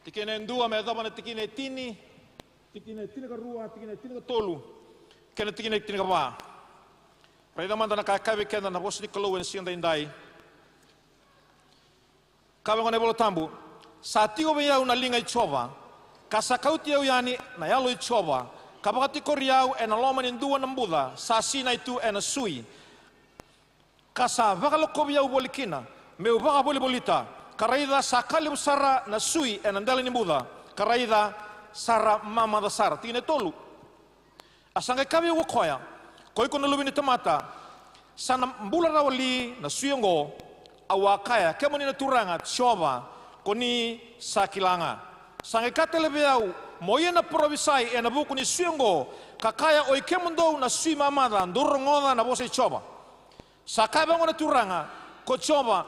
Tikina e dua me yacova na tikina e tini, tikina e tinikarua, tikina e tinikatolu, kei na tikina e tinikava. Raica mada na ka e kaya vei keda na vosa ni Kalou ena siga daidai. Kaya vaqo na iVola Tabu: Sa tiko vei au na liga i Jiova, ka sa kauti au yani na Yalo i Jiova, ka vakatikori au ena loma ni dua na buca sa sinai tu ena sui, ka sa vakalakovi au voli kina me'u vakavolivolita. Ka raica, sa ka levu sara na sui ena dela ni buca, ka raica, sa ra mamaca sara. Tikina e tolu. A sa qai kaya vei au ko koya, ko iko na luve ni tamata, sa na bula rawa li na sui oqo? Au a kaya, kemuni na Turaga Jiova, ko ni sa kila ga. Sa qai kaya tale vei au, mo ia na parofisai ena vuku ni sui oqo, ka kaya, oi kemudou na sui mamaca, dou rogoca na vosa i Jiova. Sa kaya vaqo na Turaga ko Jiova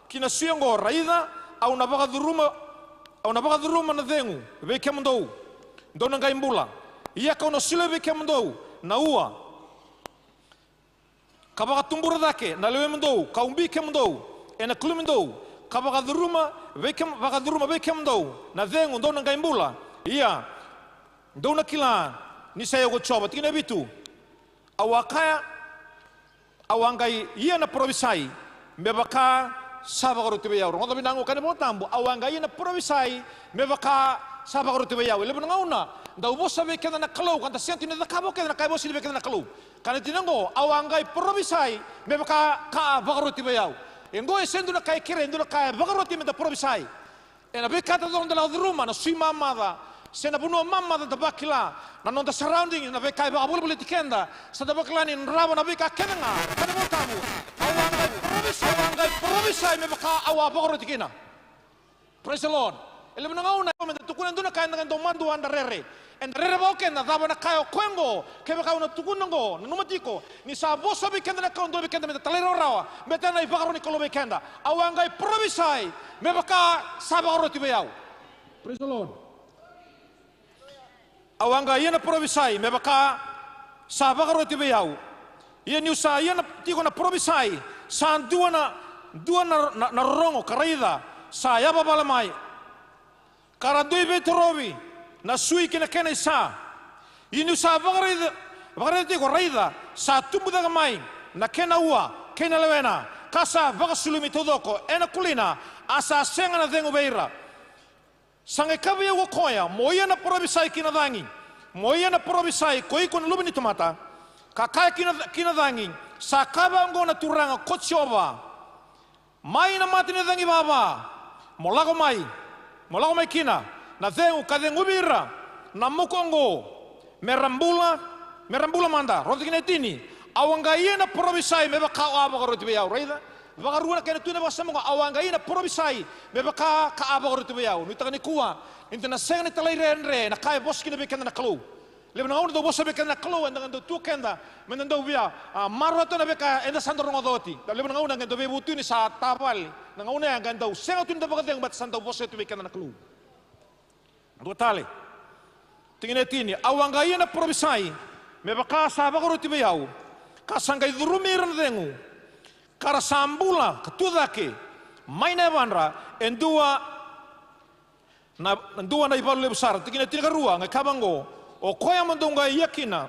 ki na sui oqo, raica, au na vakacuruma, au na vakacuruma na cegu vei kemudou, dou na qai bula. Ia ka'u na solia vei kemudou na ua, ka vakatubura cake na lewemudou, ka ubi kemudou ena kulumidou, ka vakacuruma vei kem-, vakacuruma vei kemudou na cegu, dou na qai bula. Ia dou na kila ni sa i au ko Jiova. Tikina e vitu. Au a kaya, au a qai ia na parofisai me vaka sa vakaroti vei au. Rogoca vinaka qo, kaya na iVola Tabu, au a qai ia na parofisai me vaka sa vakaroti vei au. E levu na gauna dau vosa vei keda na Kalou, ka da sega tu ni cakava o keda na ka e vosa vei keda na Kalou. Kaya na tikina oqo, au a qai parofisai me vaka ka a vakaroti vei au. E qo e sega dua na ka e kere, e dua na ka e vakaroti me da parofisai. Ena veika taucoko da lako curuma, na sui mamaca se na vanua mamaca, da vakila na noda surrounding, na veika e vakavolivoliti keda, sa da vakila ni drava na veika kece ga. Kaya na iVola Tabu, au a qai parofisai, au a qai parofisai me vaka au a vakaroti kina. Praise the Lord. E levu na gauna me da tukuna e dua na ka, eda qai dau madua, da rere. Eda rere vaka o keda, cava na ka o koya oqo? Kevaka au na tukuna oqo, nanuma tiko ni sa vosa vei keda na Kalou, dodonu vei keda me da talairawarawa, me tena na ivakaro ni Kalou vei keda. Au a qai parofisai me vaka sa vakaroti vei au. Praise the Lord. Au a qai ia na parofisai me vaka sa vakaroti vei au. Ia ni'u sa ia na, tiko na parofisai, sa dua na, dua na, na, na rorogo, ka raica, sa yavavale mai, ka ra dui veitorovi na sui ki na kena isa. Ia ni'u sa vakaraica, vakaraica tiko, raica, sa tubu cake mai na kena ua kei na lewena, ka sa vakasulumi taucoko ena kulina, a sa sega na cegu vei ira. Sa qai kaya vei au ko koya, mo ia na parofisai ki na cagi, mo ia na parofisai, ko iko na luve ni tamata, ka kaya ki na, ki na cagi, sa kaya vaqo na Turaga ko Jiova, mai na mata ni cagi vava mo lako mai, mo lako mai kina na cegu, ka ceguvi ira na muku oqo, me ra bula, me ra bula mada. Rogoca tikina e tini. Au a qai ia na parofisai me vaka au a vakaroti vei au. Raica, vakarua na kena tu na vakasama oqo, au a qai ia na parofisai me vaka ka a vakaroti vei au. Nuitaka nikua ni da na sega ni talaidredre na ka e vosa kina vei keda na Kalou. Levu na gauna dau vosa vei keda na Kalou, eda qai dau tu keda me da dau via, a, maroroya na veika eda sa dau rogoca oti. Levu na gauna qai dau veivutuni, sa tavale na gauna ya, qai dau sega tu ni da vakacegu, baleta sa dau vosa tu vei keda na Kalou. Dua tale. Tikina e tini, au a qai ia na parofisai me vaka sa vakaroti vei au, ka sa qai curumi ira na cegu, ka ra sa bula ka tu cake mai na yavadra e dua na, na dua na ivalu levu sara. Tikina e tinikarua, qai kaya vaqo, o koya mo dou qai ia kina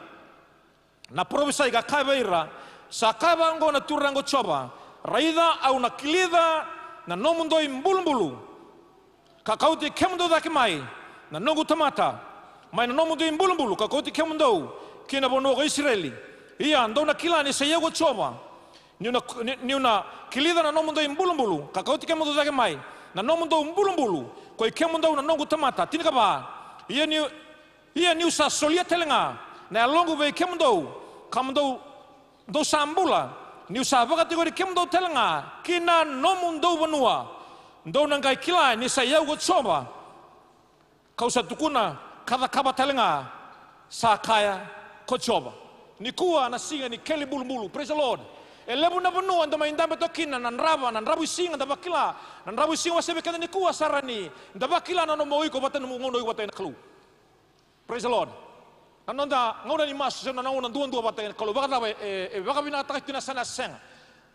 na parofisai ka kaya vei ira, sa kaya vaqo na Turaga ko Jiova, raica, au na kilica na nomudou ibulubulu, ka kauti kemudou cake mai na noqu tamata, mai na nomudou ibulubulu, ka kauti kemudou ki na vanua ko Isireli. Ia dou na kila ni sa i au ko Jiova, ni'u na, ni, ni'u na kilica na nomudou ibulubulu, ka kauti kemudou cake mai na nomudou bulubulu, ko i kemudou na noqu tamata. Tinikava. Ia ni'u Ia ni'u sa solia tale ga na yaloqu vei kemudou, ka mo dou, dou sa bula, ni'u sa vakatikori kemudou tale ga ki na nomudou vanua, dou na qai kila ni sa i au ko Jiova, ka'u sa tukuna ka cakava tale ga, sa kaya ko Jiova. Nikua na siga ni keli bulubulu. Praise the Lord. E levu na vanua eda mai dabe toka kina, na drava, na dravuisiga, da vakila na dravuisiga, wasea vei keda nikua sara ni da vakila na nomu o iko vata, nomu gauna o iko vata kei na Kalou. Praise the Lord. Na noda gauna ni masu, se na gauna duadua vata kei na Kalou, vakacava e, e, e vakavinakataka kina, se na sega?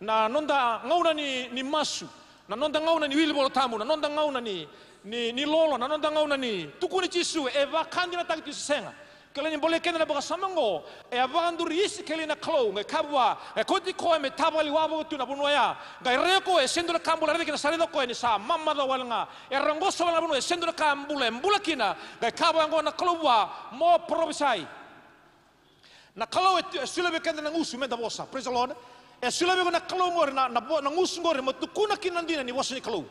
Na noda gauna ni, ni masu, na noda gauna ni wili Vola Tabu, na noda gauna ni, ni, ni lolo, na noda gauna ni tukuni Jisu, e vakadinataki tu se sega? Kila ni bolei keda na vakasama oqo, e a vakaduri Isikeli na Kalou, qai kaya vua, e kauti koya me tavali wavoki tu na vanua ya. Qai rai o koya, e sega ni dua na ka bula raica kina, sa raica o koya ni sa mamaca wale ga. E rogoca wale ga na vanua, e sega ni dua na ka bula, e bula kina. Qai kaya vua oqo na Kalou vua, mo parovisai. Na Kalou e, e solia vei keda na gusu meda vosa. Praise the Lord. E solia vei iko na Kalou qori na, na vo-, na gusu qori mo tukuna kina na dina ni vosa ni Kalou.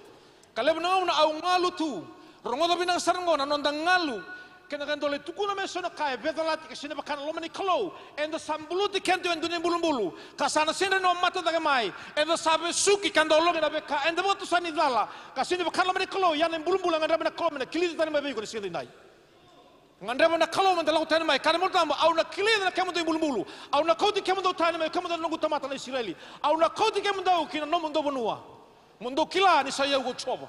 Ka levu na gauna au galu tu. Rogoca vinaka sara oqo na noda galu. Kena ka dau lai tukuna mai so na ka e veicalati ka sega ni vaka na loma ni Kalou. Eda sa buluti keda tu e dua na ibulubulu. Ka sa na sega ni o mata cake mai. Eda sa vesuki ka dau logi na veika eda vakatusa ni cala. Ka sega ni vaka na loma ni Kalou, ia na ibulubulu e gadreva na Kalou me na kilica tani mai vei iko na siga edaidai. Gadreva na Kalou meda lako tani mai, kaya na iVolatabu, au na kilica na kemudou ibulubulu. Au na kauti kemudou tani mai, kemudou na noqu tamata na Isireli. Au na kauti kemudou ki na nomudou vanua. Mo dou kila ni sa i au ko Jiova.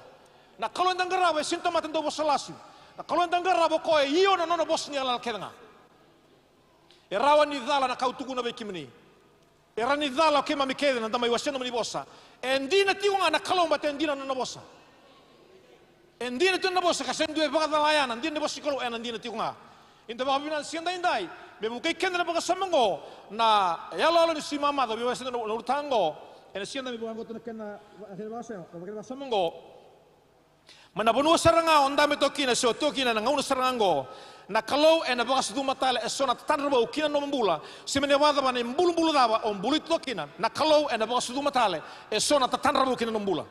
Na Kalou eda qarava e sega ni tamata dau vosa lasu. Na Kalou eda qarava o koya e io na nona vosa ni yalayala kece ga. E rawa ni cala na ka au tukuna vei kemuni. E rawa ni cala o keimami kece na da mai wasea nomuni vosa. E dina tiko ga na Kalou, baleta e dina na nona vosa. E dina tiko na vosa, ka sega ni dua e vakacala ya, na dina ni vosa ni Kalou, e na dina tiko ga. Eda vakavinavinaka na siga edaidai me vukei keda na vakasama oqo, na yaloyalo ni sui mamaca, vei wasea na ulutaga oqo. E na siga edaidai me vakaqoto na kena, na kena vakasama, na kena vakasama oqo. Mai na vanua sara ga o dabe toka kina se o toka kina e na gauna sara ga oqo, na Kalou e na vakasucuma tale e so na tatadra vou ki na nomu bula. Se mani vakacava na ibulubulu cava o buluti toka kina, na Kalou e na vakasucuma tale e so na tatadra vou ki na nomu bula.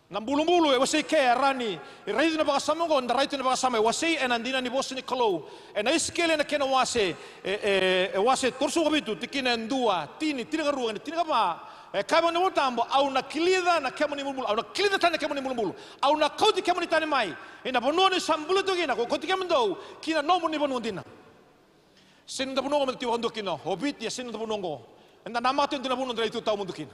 Na bulubulu e wasei ke e rawa ni raici na vakasama oqo, da raica na vakasama e wasei e na dina ni vosa ni Kalou. E na Isikeli e na kena wase, e, e, e wase tolusagavulu ka vitu, tikina e dua, tini, tinikarua, kei na tinikava. E kaya vaka na iVolatabu, au na kilica na kemuni bulubulu, au na kilica tani na kemuni bulubulu, au na kauti kemuni tani mai. I na vanua ni sa buluti kina, ko kauti kemudou ki na nomuni vanua dina. Sega ni noda vanua oqo meda tiko vakadua kina, o Viti, e sega ni noda vanua oqo. Eda namaka tu e dua na vanua da lai tu tawamudu kina.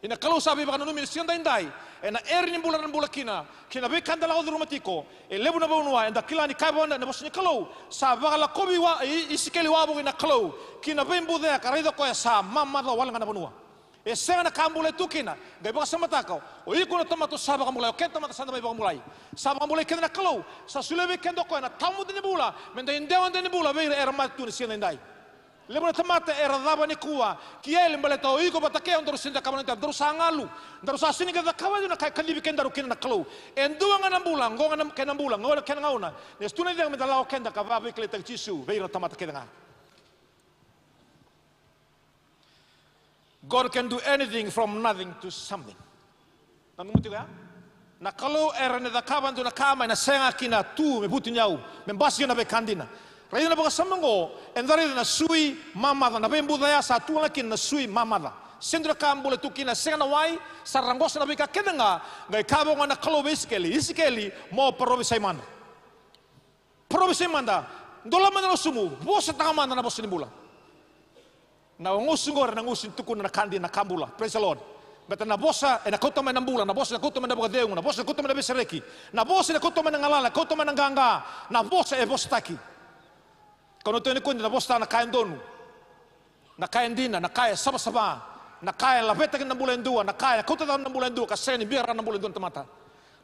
Ia na Kalou sa veivakananumi na siga edaidai, e na area ni bula eda bula kina, kei na veika eda lako curuma tiko, e levu na vanua eda kila ni kaya vaka na vosa ni Kalou, sa vakalakovi wa, i, Isikeli wavoki na Kalou ki na veibuca ya ka raica o koya sa mamaca wale ga na vanua. E sega na ka bula e tu kina. Qai vakasamataka, o iko na tamata o sa vakabulai, o keda tamata sa da mai vakabulai. Sa vakabulai keda na Kalou, sa solia vei keda o koya na tawamudu ni bula, meda idewadewa ni bula vei ira era mate tu na siga edaidai. Levu na tamata era cava nikua ki eli baleta o iko vata kei au daru sega ni cakava na itavi, daru sa galu, daru sa sega ni qai cakava e dua na ka e kacivi kedaru kina na Kalou. E dua ga na bula, oqo ga na kena bula, oqo na kena gauna. Ni sa tu na icegu meda lako keda ka vaveikilaitaki Jisu vei ira na tamata kece ga. God can do anything from nothing to something. Na nomu tiko ya? Na Kalou e rawa ni cakava e dua na ka mai na sega ki na tu me vutuniyau, me basika na veika dina. Raica na vakasama oqo, eda raica na sui mamaca, na veibuca ya sa tu ga kina na sui mamaca. Sega ni dua na ka bula e tu kina, sega na wai, sa raqosa na veika kece ga, qai kaya vaka na Kalou vei Isikeli, Isikeli, mo parovisai mada. Parovisai mada, dola mada na gusumu, vosataka mada na vosa ni bula. Na gusu oqori na gusu ni tukuna na ka dina, na ka bula. Praise the Lord. Baleta na vosa ena kauta mai na bula, na vosa ena kauta mai na vakacegu, na vosa ena kauta mai na veisereki, na vosa ena kauta mai na galala, kauta mai na qaqa, na vosa e vosataki. Kau na tukuna nikua ni da vosataka na ka e donu, na ka e dina, na ka e savasava, na ka e laveta kina na bula e dua, na ka e kauta cake na bula e dua ka sega ni bia rawa na bula e dua na tamata.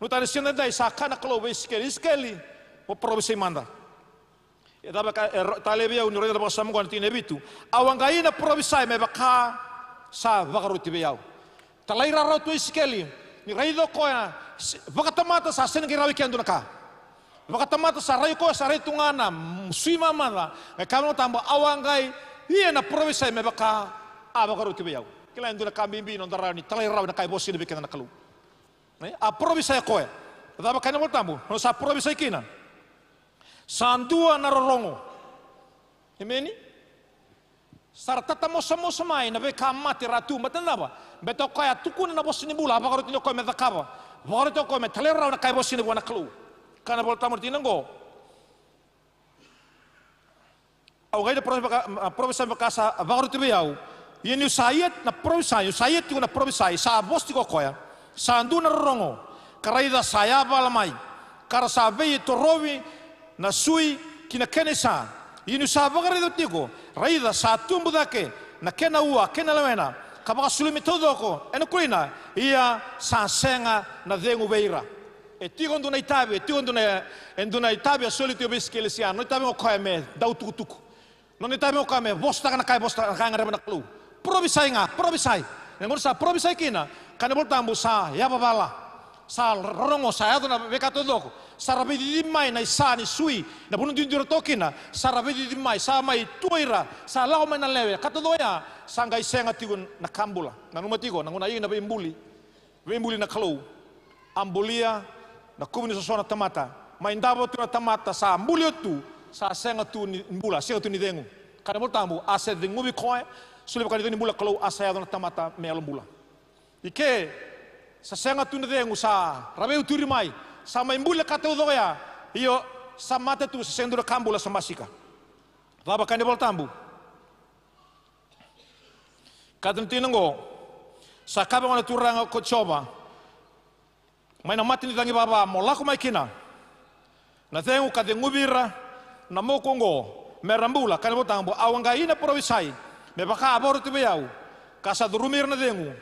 Nuitaka ni siga edaidai sa kaya na Kalou vei Isikeli, Isikeli, mo parovisai mada. E cava ka, e ro-, talei vei au niu raica na vakasama oqo na tikina e vitu. Au a qai na parovisai me vaka sa vakaroti vei au. Talairawarawa tu o Isikeli ni raica o koya, se-, vakatamata sa sega ni qai rawa i kea e dua na ka. Vakatamata sa rai o koya, sa rai tu ga na, mm, sui mamaca. Qai kaya na iVolatabu, au a qai ia na parovisai me vaka a vakaroti vei au. Kila e dua na ka bibi na noda rawa ni talairawarawa ena ka e vosa kina vei keda na Kalou. E, a parovisai o koya. Cava kaya na iVolatabu? Na nona sa parovisai kina, sa dua na rorogo. Emeni? Sa ra tatamosamosa mai na veika mate era tu, baleta na cava? Baleta o koya a tukuna na vosa ni bula, a vakaroti o koya me cakava. Vakaroti o koya me talairawarawa na ka e vosa kina vua na Kalou. Kaya na iVolatabu na tikina oqo. Au qai na parovi-, vaka, a, parovisai me vaka sa vakaroti vei au. Ia niu sa ia na parovisai, niu sa ia tiko na parovisai, sa vosa tiko o koya, sa dua na rorogo, ka raica sa yavala mai, ka ra sa veitorovi na sui ki na kena isa. Ia niu sa vakaraica tiko, raica sa tubu cake na kena ua kei na lewena, ka vakasulumi taucoko ena kulina, ia sa sega na cegu vei ira. E tiko e dua na itavi, e tiko e dua na, e dua na itavi a soli tiko vei Sikelesia. Nona itavi o koya me dau tukutuku. Nona itavi o koya me vosataka na ka e vosataka, na ka e gadreva na Kalou. Provisai ga, provisai. Na gauna sa provisai kina, kaya na iVolatabu sa yavavala. Sa rorogo, sa yaco na veika taucoko. Sa ra veicici mai na isa ni sui, na vanua duidui ra toka kina. Sa ra veicici mai, sa mai tu o ira, sa lako mai na lewe. Ka taucoko ya, sa qai sega tiko na ka bula. Nanuma tiko, na gauna a ia na veibuli. Veibuli na Kalou. A bulia na kuvu ni soso na tamata. Mai davo tu na tamata, sa buli oti tu, sa sega tu ni bula, sega tu ni cegu. Kaya na iVolatabu, a se ceguvi koya, solia vaka ni cegu ni bula na Kalou, a sa yaco na tamata me yalo bula. I ke, sa sega tu ni cegu, sa ra veiuturi mai, sa mai buli na ka taucoko ya, io, sa mate tu, sa sega tu na ka bula, sa basika. Cava kaya na iVolatabu? Kaya na tikina oqo, sa kaya vaqo na Turaga ko Jiova, mai na mata ni cagivava mo lako mai kina. Na cegu ka ceguvi ira na moku oqo me ra bula, kaya na iVolatabu, au a qai na parofisai me vaka a vakaroti vei au, ka sa curumi ira na cegu,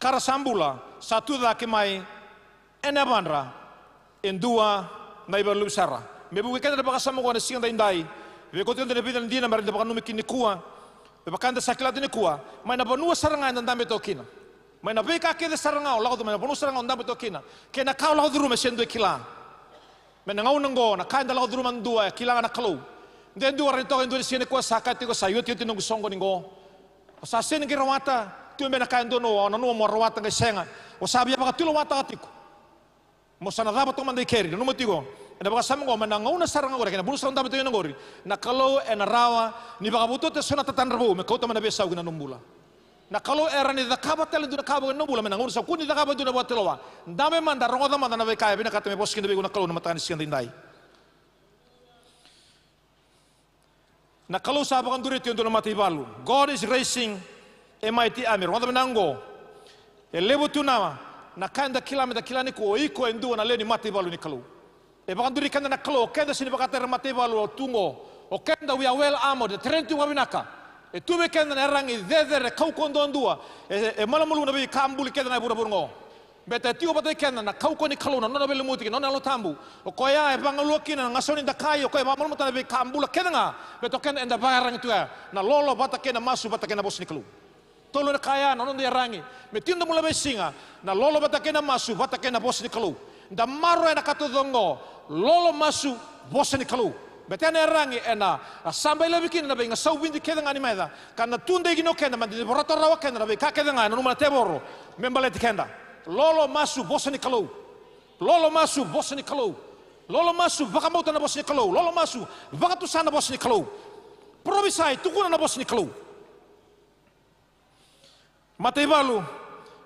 ka ra sa bula, sa tu cake mai ena yavadra e dua na ivalu levu sara. Me vukei keda na vakasama oqo na siga daidai, vei keda na vica na dina me ra da vakananumi kina nikua. Me vaka eda sa kila tu nikua, mai na vanua sara ga eda dabe toka kina, mai na veika kece sara ga o lako tu, mai na vanua sara ga o dabe toka kina, kei na ka o lako curuma e sega ni dua e kila. Mai na gauna oqo, na ka eda lako curuma, dua e kila ga na Kalou. De dua rawa ni toka e dua ni siga nikua sa kaya tiko, sa iotioti noqu soqoni oqo. O sa sega ni qai rawata, tu beka na ka e dua na, o nanuma mo rawata qai sega. O sa via vakatulewataka tiko. Mo sa na cava toka mada i keri, nanuma tiko. Ena vakasama oqo, mai na gauna sara ga oqori, kei na vanua sara ga o dabe toka kina oqori, na Kalou ena rawa ni vakavotuta eso na tatadra vou me kauta mai na veisau ki na nomu bula. Na Kalou e rawa ni cakava tale e dua na ka vou ena nomu bula, mai na gauna sa kua ni cakava e dua na vakatulewa. Dabe mada, rogoca mada na veika e vinakata me vosa kina vei iko na Kalou ena mataka ni siga daidai. Na Kalou sa vakaduri tu e dua na mataivalu. God is raising a mighty army. Rogoca vinaka oqo. E levu tu na, na ka eda kila, meda kila nikua o iko e dua na lewe ni mataivalu ni Kalou. E vakaduri keda na Kalou, o keda sega ni vakatara na mataivalu tu oqo. O keda, we are well armored, e train tu vakavinaka. E tu vei keda na iyaragi cecere, kaukauwa duadua. E, e malumalumu na veika buli kece ga e vuravura oqo. Baleta e tiko vata kei keda na kaukauwa ni Kalou, na nona veilumuti kei na nona Yalo Tabu. O koya e vagalua kina na gasau ni dakai, o koya e vakamalumalumutaka na veika bula kece ga. Baleta o keda eda vakaiyaragi tu ya. Na lolo vata kei na masu vata kei na vosa ni Kalou. Tolu na ka ya na noda iyaragi me tiko na bula veisiga, na lolo vata kei na masu vata kei na vosa ni Kalou. Da maroroya na ka taucoko oqo, lolo, masu, vosa ni Kalou. Baleta na iyaragi ena, a, saba e laivi kina na veigasau vidi kece ga ni meca, ka na tudei kina o keda, meda ni vorata rawa keda na veika kece ga e nanuma na tevoro me baleti keda. Lolo, masu, vosa ni Kalou. Lolo, masu, vosa ni Kalou. Lolo, masu, vakabauta na vosa ni Kalou. Lolo, masu, vakatusa na vosa ni Kalou. Parofisai, tukuna na vosa ni Kalou. Mataivalu,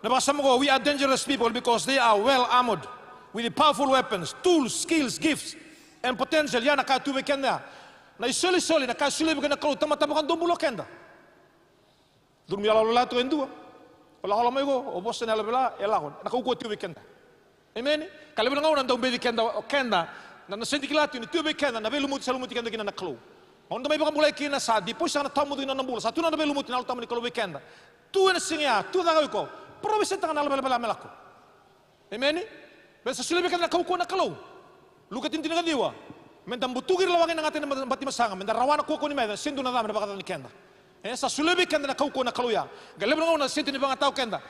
na vakasama oqo, we are dangerous people because they are well armored with powerful weapons, tools, skills, gifts, and potential. Ia na ka tu vei keda ya. Na isolisoli, na ka e solia vei keda na Kalou, tamata vakadomobula o keda. Curumi yaloyalo tu e dua. O lako mai iko, o vosa na yaloyalo, e lako. Na kaukauwa tu vei keda. Emeni. Ka levu na gauna dau beci keda, o keda, na, na sega ni kila tu ni tu vei keda na veilumuti sa lumuti keda kina na Kalou. Gauna da mai vakabulai kina, sa deposit sara na tawamudu kina nona bula, sa tu na nona veilumuti na Yalo Tabu ni Kalou vei keda. Tu ena siga ya, tu cake o iko. Parofisaitaka na yalo velavela me lako. Emeni. Baleta sa solia vei keda na kaukauwa na Kalou. Luke tini, tinikaciwa. Meda butuki ira lawaki ena gata ni batimasaga, meda rawa na kaukauwa ni meca, sega ni dua na cava ena vakacacani keda. E sa solia vei keda na kaukauwa na Kalou ya. Qai levu na gauna sega ni vakayagataka o keda.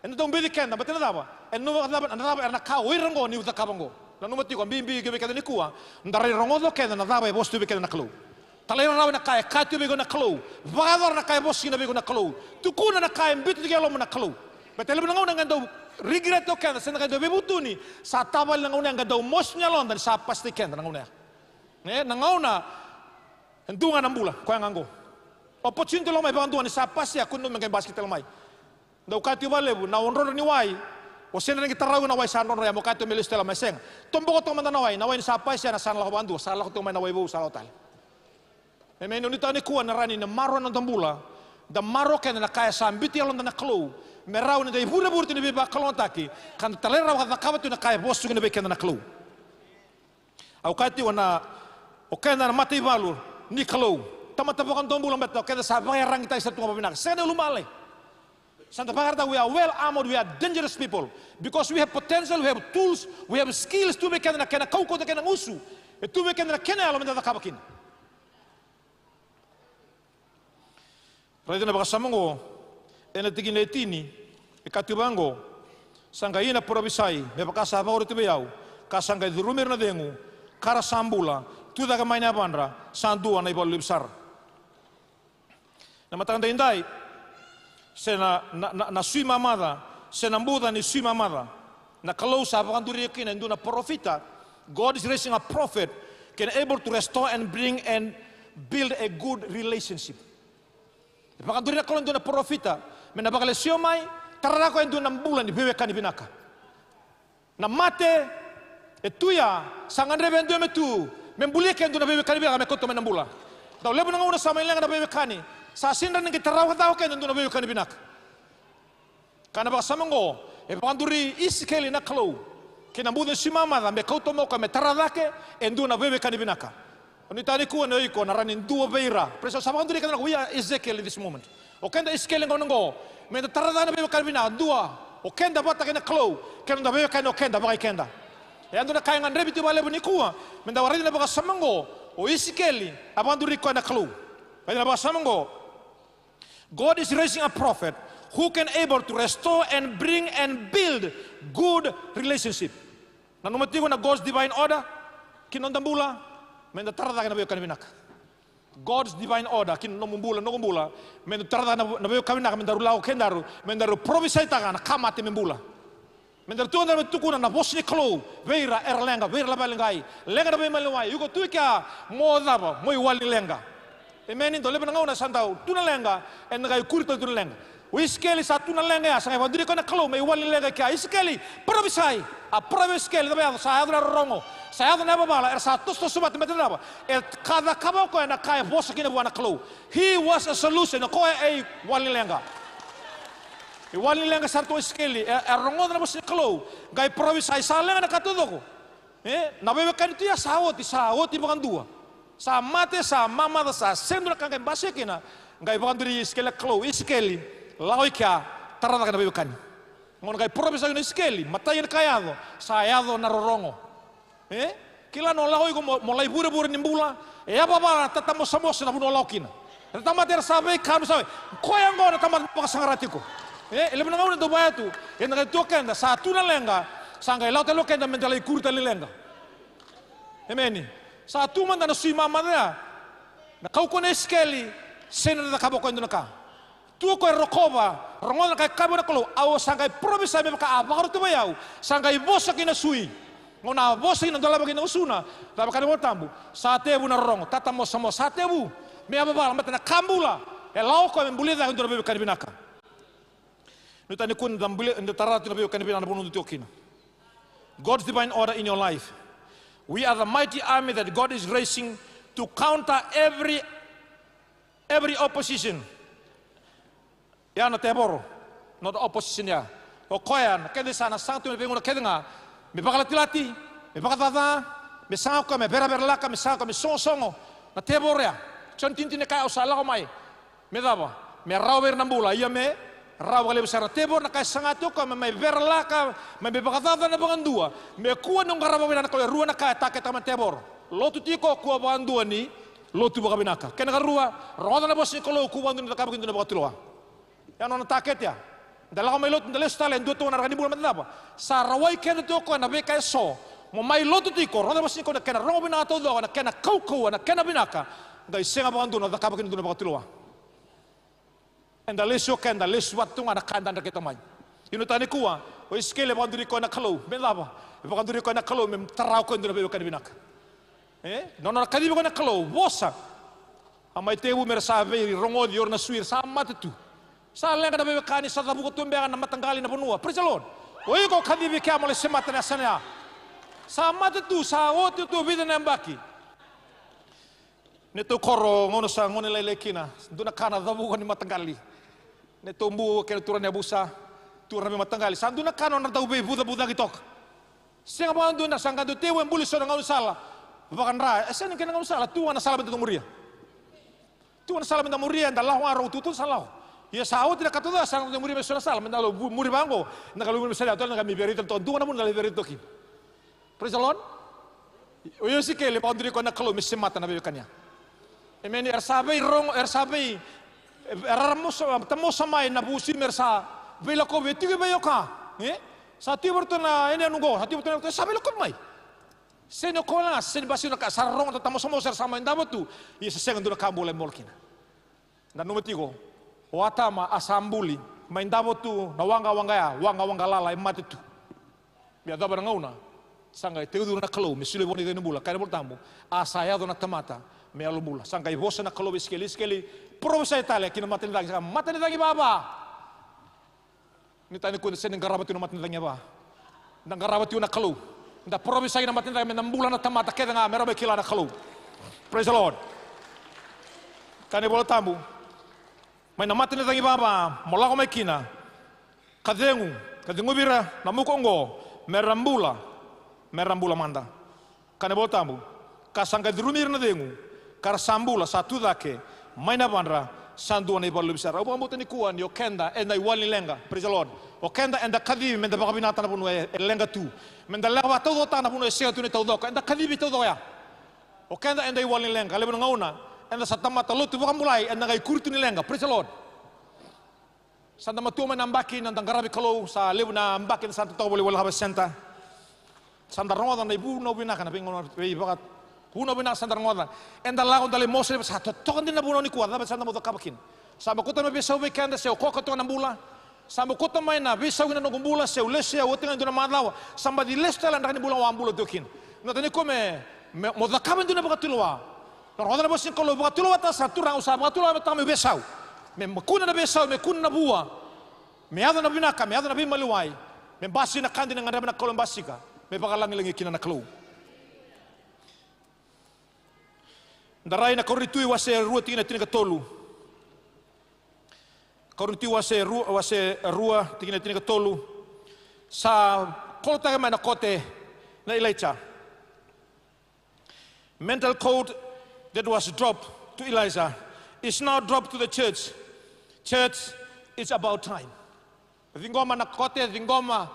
Ena dau beci keda, baleta na cava? Ena vakacava, na cava, era na ka o ira oqo niu cakava oqo. Nanuma tiko, a bibi vei keda nikua, da rai rogoca o keda na cava e vosa tu vei keda na Kalou. Talairawarawa na ka e kaya tu vei iko na Kalou. Vakayacora na ka e vosa kina vei iko na Kalou. Tukuna na ka e biuta tiko e yalomu na Kalou. Baleta levu na gauna qai dau regret o keda, se na qai dau veivutuni, sa tavali na gauna ya qai dau mosi ni yaloda ni sa pasitaki keda na gauna ya. E, na gauna e dua ga na bula, koya ga oqo. Opportunity lako mai vakadua ni sa pasi ya, kua ni nanuma me qai basika tale mai. Dau kaya tiko vakalevu, na drodro ni wai, o sega ni rawa ni tarau na wai sa drodro ya, mo kaya tiko me lesu tale mai, sega. Toboka toka mada na wai, na wai ni sa pasi ya na sa na lako vakadua, sa lako toka mai na wai vou, sa lako tale. Emeni. Nuitaka nikua na rawa ni na maroroya na noda bula, da maroroya keda na ka e sa biuta e yaloda na Kalou, me rawa ni da ivurevure tu ni veivakalougatataki, ka da talairawarawa ka cakava tu na ka e vosa tu kina vei keda na Kalou. Au kaya tiko na, o keda na mataivalu ni Kalou. Tamata vakadomobula baleta o keda sa vakaiyaragitaki sara tu ga vakavinaka. Sega na ulubale. Sa da vakaraitaka, we are well armored, we are dangerous people. Because we have potential, we have tools, we have skills, tu vei keda na kena kaukaua, na kena gusu. E tu vei keda na kena yalo me da cakava kina. Raica na vakasama oqo, ena tikina e tini, e kaya tu vaqo, sa qai ia na parofisai, me vaka sa vakaroti vei au, ka sa qai curumi ira na cegu, ka ra sa bula, tu cake mai na yavadra, sa dua na ivalu levu sara. Na mataka daidai, se na, na, na, na sui mamaca, se na buca ni sui mamaca. Na Kalou sa vakaduria kina e dua na parofita. God is raising a prophet can able to restore and bring and build a good relationship. E vakaduria na Kalou e dua na parofita me na vakalesuya mai, tara cake e dua na bula ni veiwekani vinaka. Na mate e tu ya, sa gadreva e dua me tu me bulia e dua na veiwekani vinaka me kauta mai na bula. Dau levu na gauna sa mai leqa na veiwekani, sa sega ni qai tara cake e dua na veiwekani vinaka. Ka na vakasama oqo, e vakaduri Isikeli na Kalou kei na buca ni sui mamaca me kauta mai o koya me tara cake e dua na veiwekani vinaka. O ni tani kua na iko na rani dua vei ira. Praise the Lord. Sa vakaduri keda na ko ia Ezekiel in this moment. O keda Isikeli gona oqo, me da tara cake na veiwekani vinaka, dua o keda vata kei na Kalou, kei na noda veiwekani o keda vakai keda. E a dua na ka e gadrevi tu vakalevu nikua, me da waraica na vakasama oqo, o Isikeli a vakaduri koya na Kalou. Raica na vakasama oqo. God is raising a prophet who can able to restore and bring and build good relationship. Nanuma tiko na God's divine order ki na noda bula, me da tara cake na veiwekani vinaka. God's divine order ki na nomu bula, noqu bula, me da tara cake na, na veiwekani vinaka, me daru lako kedaru, me daru parofisaitaka na ka mate me bula. Me daru tu, daru tukuna na vosa ni Kalou vei ira era leqa, vei ira lavaligai, leqa na veimaliwai, iko tu i kea mo cava, mo iwali ni leqa. Emeni. Dau levu na gauna sa dau tu na leqa, ena qai kuri tale tu na leqa. O Isikeli sa tu na leqa ya, sa qai vakaduri koya na Kalou me iwali ni leqa i kea. Isikeli, parofisai. A parofisai o Isikeli, cava yaco? Sa yaco na rorogo, sa yaco na yavavala, era sa tosotoso vata, baleta na cava? E ka cakava o koya na ka e vosa kina vua na Kalou. He was a solution, o koya e iwali ni leqa. Iwali ni leqa sara tu o Isikeli, e, e rogoca na vosa ni Kalou, qai parofisai, sa leqa na ka taucoko. E, na veiwekani tu ya sa oti, sa oti vakadua. Sa mate, sa mamaca, sa sega dua na ka qai basika kina, qai vakaduri Isikeli na Kalou, Isikeli, lako i kea, tara cake na veiwekani. Gauna qai parofisai o Isikeli, matai ni ka yaco, sa yaco na rorogo. E? Kila, o lako iko mo, mo lai vurevure ni bula, e yavavala na tatamosamosa na vanua o lako kina. Na tamata era sa veikanu, sa vei, koya oqo na tamata mo vakasaqara tiko. E, e levu na gauna dau vaya tu, eda qai tu o keda, sa tu na leqa, sa qai lako tale o keda me da lai kuri tale ni leqa. Emeni. Sa tu mada na sui mamaca ya. Na kaukauwa nei Isikeli, sega ni cakava o koya e dua na ka. Tu o koya e rokova, rogoca na ka e kaya vua na Kalou, au sa qai parofisai me vaka a vakaroti vei au, sa qai vosa ki na sui. Gauna a vosa kina, dolava kina na gusuna, cava e kaya na iVolatabu? Sa tevu na rorogo, tatamosamosa, sa tevu. Me yavavala, baleta na ka bula e lako o koya me bulia cake e dua na veiwekani vinaka. Ni tani kua ni da bulia, ni da tara tu na veiwekani vinaka na vanua da tiko kina. God's divine order in your life. We are the mighty army that God is raising to counter every, every opposition. Ya na tevoro, na opposition ya. O koya na kena sa na saga tu na veigauna kece ga me vakalatilati, me vakacaca, me saga o koya me veraveralaka, me saga o koya me sogosogo. Na tevoro ya. Joni tinitini e kaya, au sa lako mai me cava? Me rawa vei ira na bula, ia me rawa vakalevu sara. Na tevoro na ka e saga tu o koya me mai veralaka, mai me vakacaca na vakadua. Me kua ni qarava vinaka na Kalou. E rua na ka e taketaka mai na tevoro. Lotu tiko, kua vakadua ni lotu vakavinaka. Kena karua, rogoca na vosa ni Kalou, kua vakadua ni cakava kina dua na vakatulewa. Ya na nona takete ya. Da lako mai lotu, da lesu tale, e dua tu na raka ni bula, me da cava? Sa rawai keda tu o koya na veika eso. Mo mai lotu tiko, rogoca na vosa ni Kalou, na kena rogo vinaka taucoko, na kena kaukauwa, na kena vinaka. Qai sega vakadua na cakava kina dua na vakatulewa. Eda lesu o keda, lesu vata tu ga na ka eda dreketa mai. Ia na tani kua, o Isikeli e vakaduri koya na Kalou, me cava? E vakaduri koya na Kalou me tara o koya e dua na veiwekani vinaka. E? Na nona kacivi koya na Kalou, vosa. A mai tevu me ra sa veirogoci o ira na sui, era sa mate tu. Sa leqa na veiwekani, sa cavuka tu beka na mataqali na vanua. Praise the Lord. O iko kacivi kea mo lai semata na yasana ya. Sa mate tu, sa oti tu vica na yabaki. Neitou koro, gauna sa gone lailai kina, dua na ka na cavuka ni mataqali. Neitou bu kei na turaga ni yavusa, turaga ni mataqali. Sa dua na ka na nodra dau veivucavucaki toka. Sega vakadua na sa qai dau tevu e buli so na gaunisala. Vakadra, e sega ni kena gaunisala, tu ga na sala me da muria. Tu ga na sala me da muria, eda lako ga rogo tu, tu na sala lako. Ia sa oti na ka taucoko, sa na muri mai so na sala, me da lai vu-, muri vaqo, na ka lai muri mai so na sala, na ka me via raica toka, dua na vuna na lai via raica toka kina. Praise the Lord. O Iesikeli e vakaduri koya na Kalou me semata na veiwekani ya. Emeni. Era sa veirogo, era sa vei, era ramosa, tamosa mai na vusi, me ra sa veilakovi, e tiko vei oka. E? Sa tiko vei ratou na yanuyanu qo, sa tiko vei ratou na, sa veilakovi mai. Sega ni o koya ga, sega ni basika na ka, sa rogo na tamosamosa era sa mai davo tu, ia sa sega dua na ka bula e bula kina. Nanuma tiko, o Atama a sa buli, mai davo tu na waqawaqa ya, waqawaqa lala e mate tu. Me yacova na gauna, sa qai tekiduru na Kalou me solia vua na icegu ni bula, kaya na iVola Tabu, a sa yaco na tamata me yalo bula. Sa qai vosa na Kalou vei Isikeli, Isikeli, parofisai tale ki na matanicagi, sa kaya, matanicagi vava. Ni tani kua da sega ni qarava tu na matanicagi e va. Da qarava tu na Kalou. Da parofisai na matanicagi me na bula na tamata kece ga me ra mai kila na Kalou. Praise the Lord. Kaya na iVola Tabu, mai na matanicagi vava mo lako mai kina, ka cegu, ka ceguvi ira na muku oqo, me ra bula, me ra bula mada. Kaya na iVola Tabu, ka sa qai curumi ira na cegu, ka ra sa bula, sa tu cake mai na yavadra, sa dua na ivalu levu sara. Au vakabauta nikua ni o keda eda iwali ni leqa. Praise the Lord. O keda eda kacivi me da vakavinakataka na vanua e, e leqa tu, me da leqa vakataucokotaka na vanua e sega tu ni taucoko. Eda kacivi taucoko ya. O keda eda iwali ni leqa. Levu na gauna eda sa tamata lotu vakabulai, eda qai ikuri tu ni leqa. Praise the Lord. Sa da matua mai na yabaki, na da qaravi Kalou, sa levu na yabaki da sa totoka volivoli na Harvest Centre. Sa da rogoca na ivunau vinaka, na veigauna, veivaka, vunau vinaka sa da rogoca. Eda lako, da lai mosori, sa totoka dina na vunau nikua, cava sa da mai cakava kina? Sa mai kauta mai veisau vei keda, se o koya kauta na bula. Sa mai kauta mai na veisau ki na noqu bula, se au lesu, au oti ga e dua na macawa. Sa baci lesu tale na draki ni bula au a bula tiko kina. Na tani kua me, me, mo cakava e dua na vakatulewa. Na rogoca na vosa ni Kalou, vakatulewataka sara, Turaga, au sa vakatulewataka meu veisau. Me kune na veisau, me kune na vua. Me yaco na vinaka, me yaco na veimaliwai. Me basika na ka dina e gadreva na Kalou me basika. Me vakalagilagi kina na Kalou. Da rai na Korinica wase rua tikina tinikatolu. Korinica wase rua, wase rua tikina tinikatolu. Sa kolotaki mai na kote na Ilaija. Mantle coat that was dropped to Elijah is now dropped to the church. Church, it's about time. Ciqoma na kote, ciqoma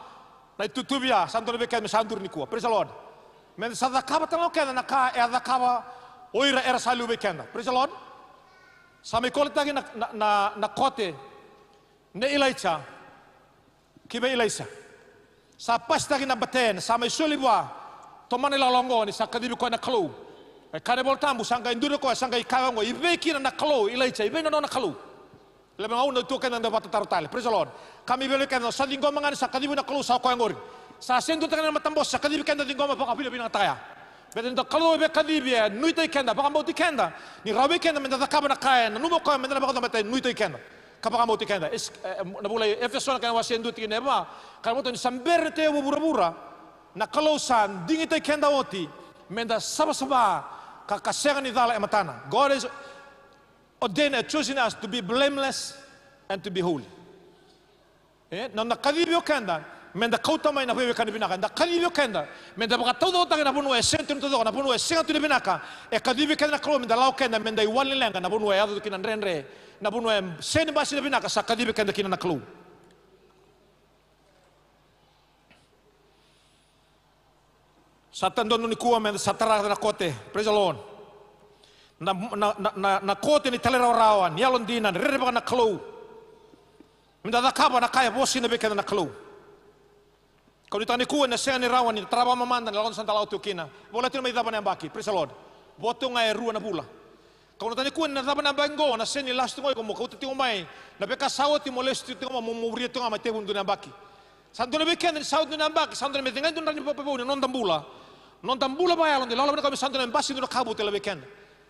na itutuvi ya, sa dodonu vei keda me sa duri nikua. Praise the Lord. Me da sa cakava tale ga o keda na ka e a cakava o ira era sa liu vei keda. Praise the Lord. Sa mai kolotaki na, na, na, na kote nei Ilaija ki vei Ilaisa. Sa pasitaki na baton, sa mai soli vua. Tomana na ilakolako oqo ni sa kacivi koya na Kalou. E kaya na iVola Tabu, sa qai duri koya, sa qai kaya oqo, i vei kina na Kalou, Ilaija, i vei na nona Kalou? Levu na gauna tu o keda da vakatataro tale. Praise the Lord. Ka mai vei keda, sa ciqoma ga ni sa kacivi na Kalou, sa koya oqori. Sa sega ni dua tale ga na matabose sa kacivi keda, ciqoma, vakavinavinakataka ya. Baleta ni da Kalou e veikacivi, e nuitaki keda, vakabauti keda. Ni rawa vei keda me da cakava na ka e nanuma o koya me da na vakacabata, e nuitaki keda ka vakabauti keda. Es-, e, na vula i Efeso na kena wase dua tikina e va, ka na vota ni sa bera ni tekivu o vuravura, na Kalou sa digitaki keda oti me da savasava ka, ka sega ni cala e matana. God has ordained and chosen us to be blameless and to be holy. E, na, na kacivi o keda me da kauta mai na veiwekani vinaka. Da kacivi o keda me da vakataucokotaki na vanua e sega tu ni taucoko, na vanua e sega tu ni vinaka. E kacivi keda na Kalou me da lako keda me da iwali ni leqa, na vanua e yaco kina na dredre, na vanua e sega ni basika na vinaka, sa kacivi keda kina na Kalou. Sa tadonu nikua me da sa taraka na kote. Praise the Lord. Na, na, na, na, na kote ni talairawarawa, ni yalodina, ni rerevaka na Kalou. Me da cakava na ka e vosa kina vei keda na Kalou. Kau nuitaka nikua ena sega ni rawa ni tara vakamamada na lako sa da lako tu kina. Voleka tiko mai cava na yabaki. Praise the Lord. Vo tu ga e rua na vula. Kau nuitaka nikua ni na cava na yabaki qo, na sega ni lasu tiko qo, mo kauta tiko mai na veika sa oti, mo lesu tiko mai, mo, mo muria tiko ga mai tekivu dua na yabaki. Sa dodonu vei keda ni sa oti dua na yabaki, sa dodonu me cegai dua na draki ni vapavou ni noda bula. Noda bula vakayalo, de lawalawa na ka me sa dodonu me basika dua na ka vou tale vei keda.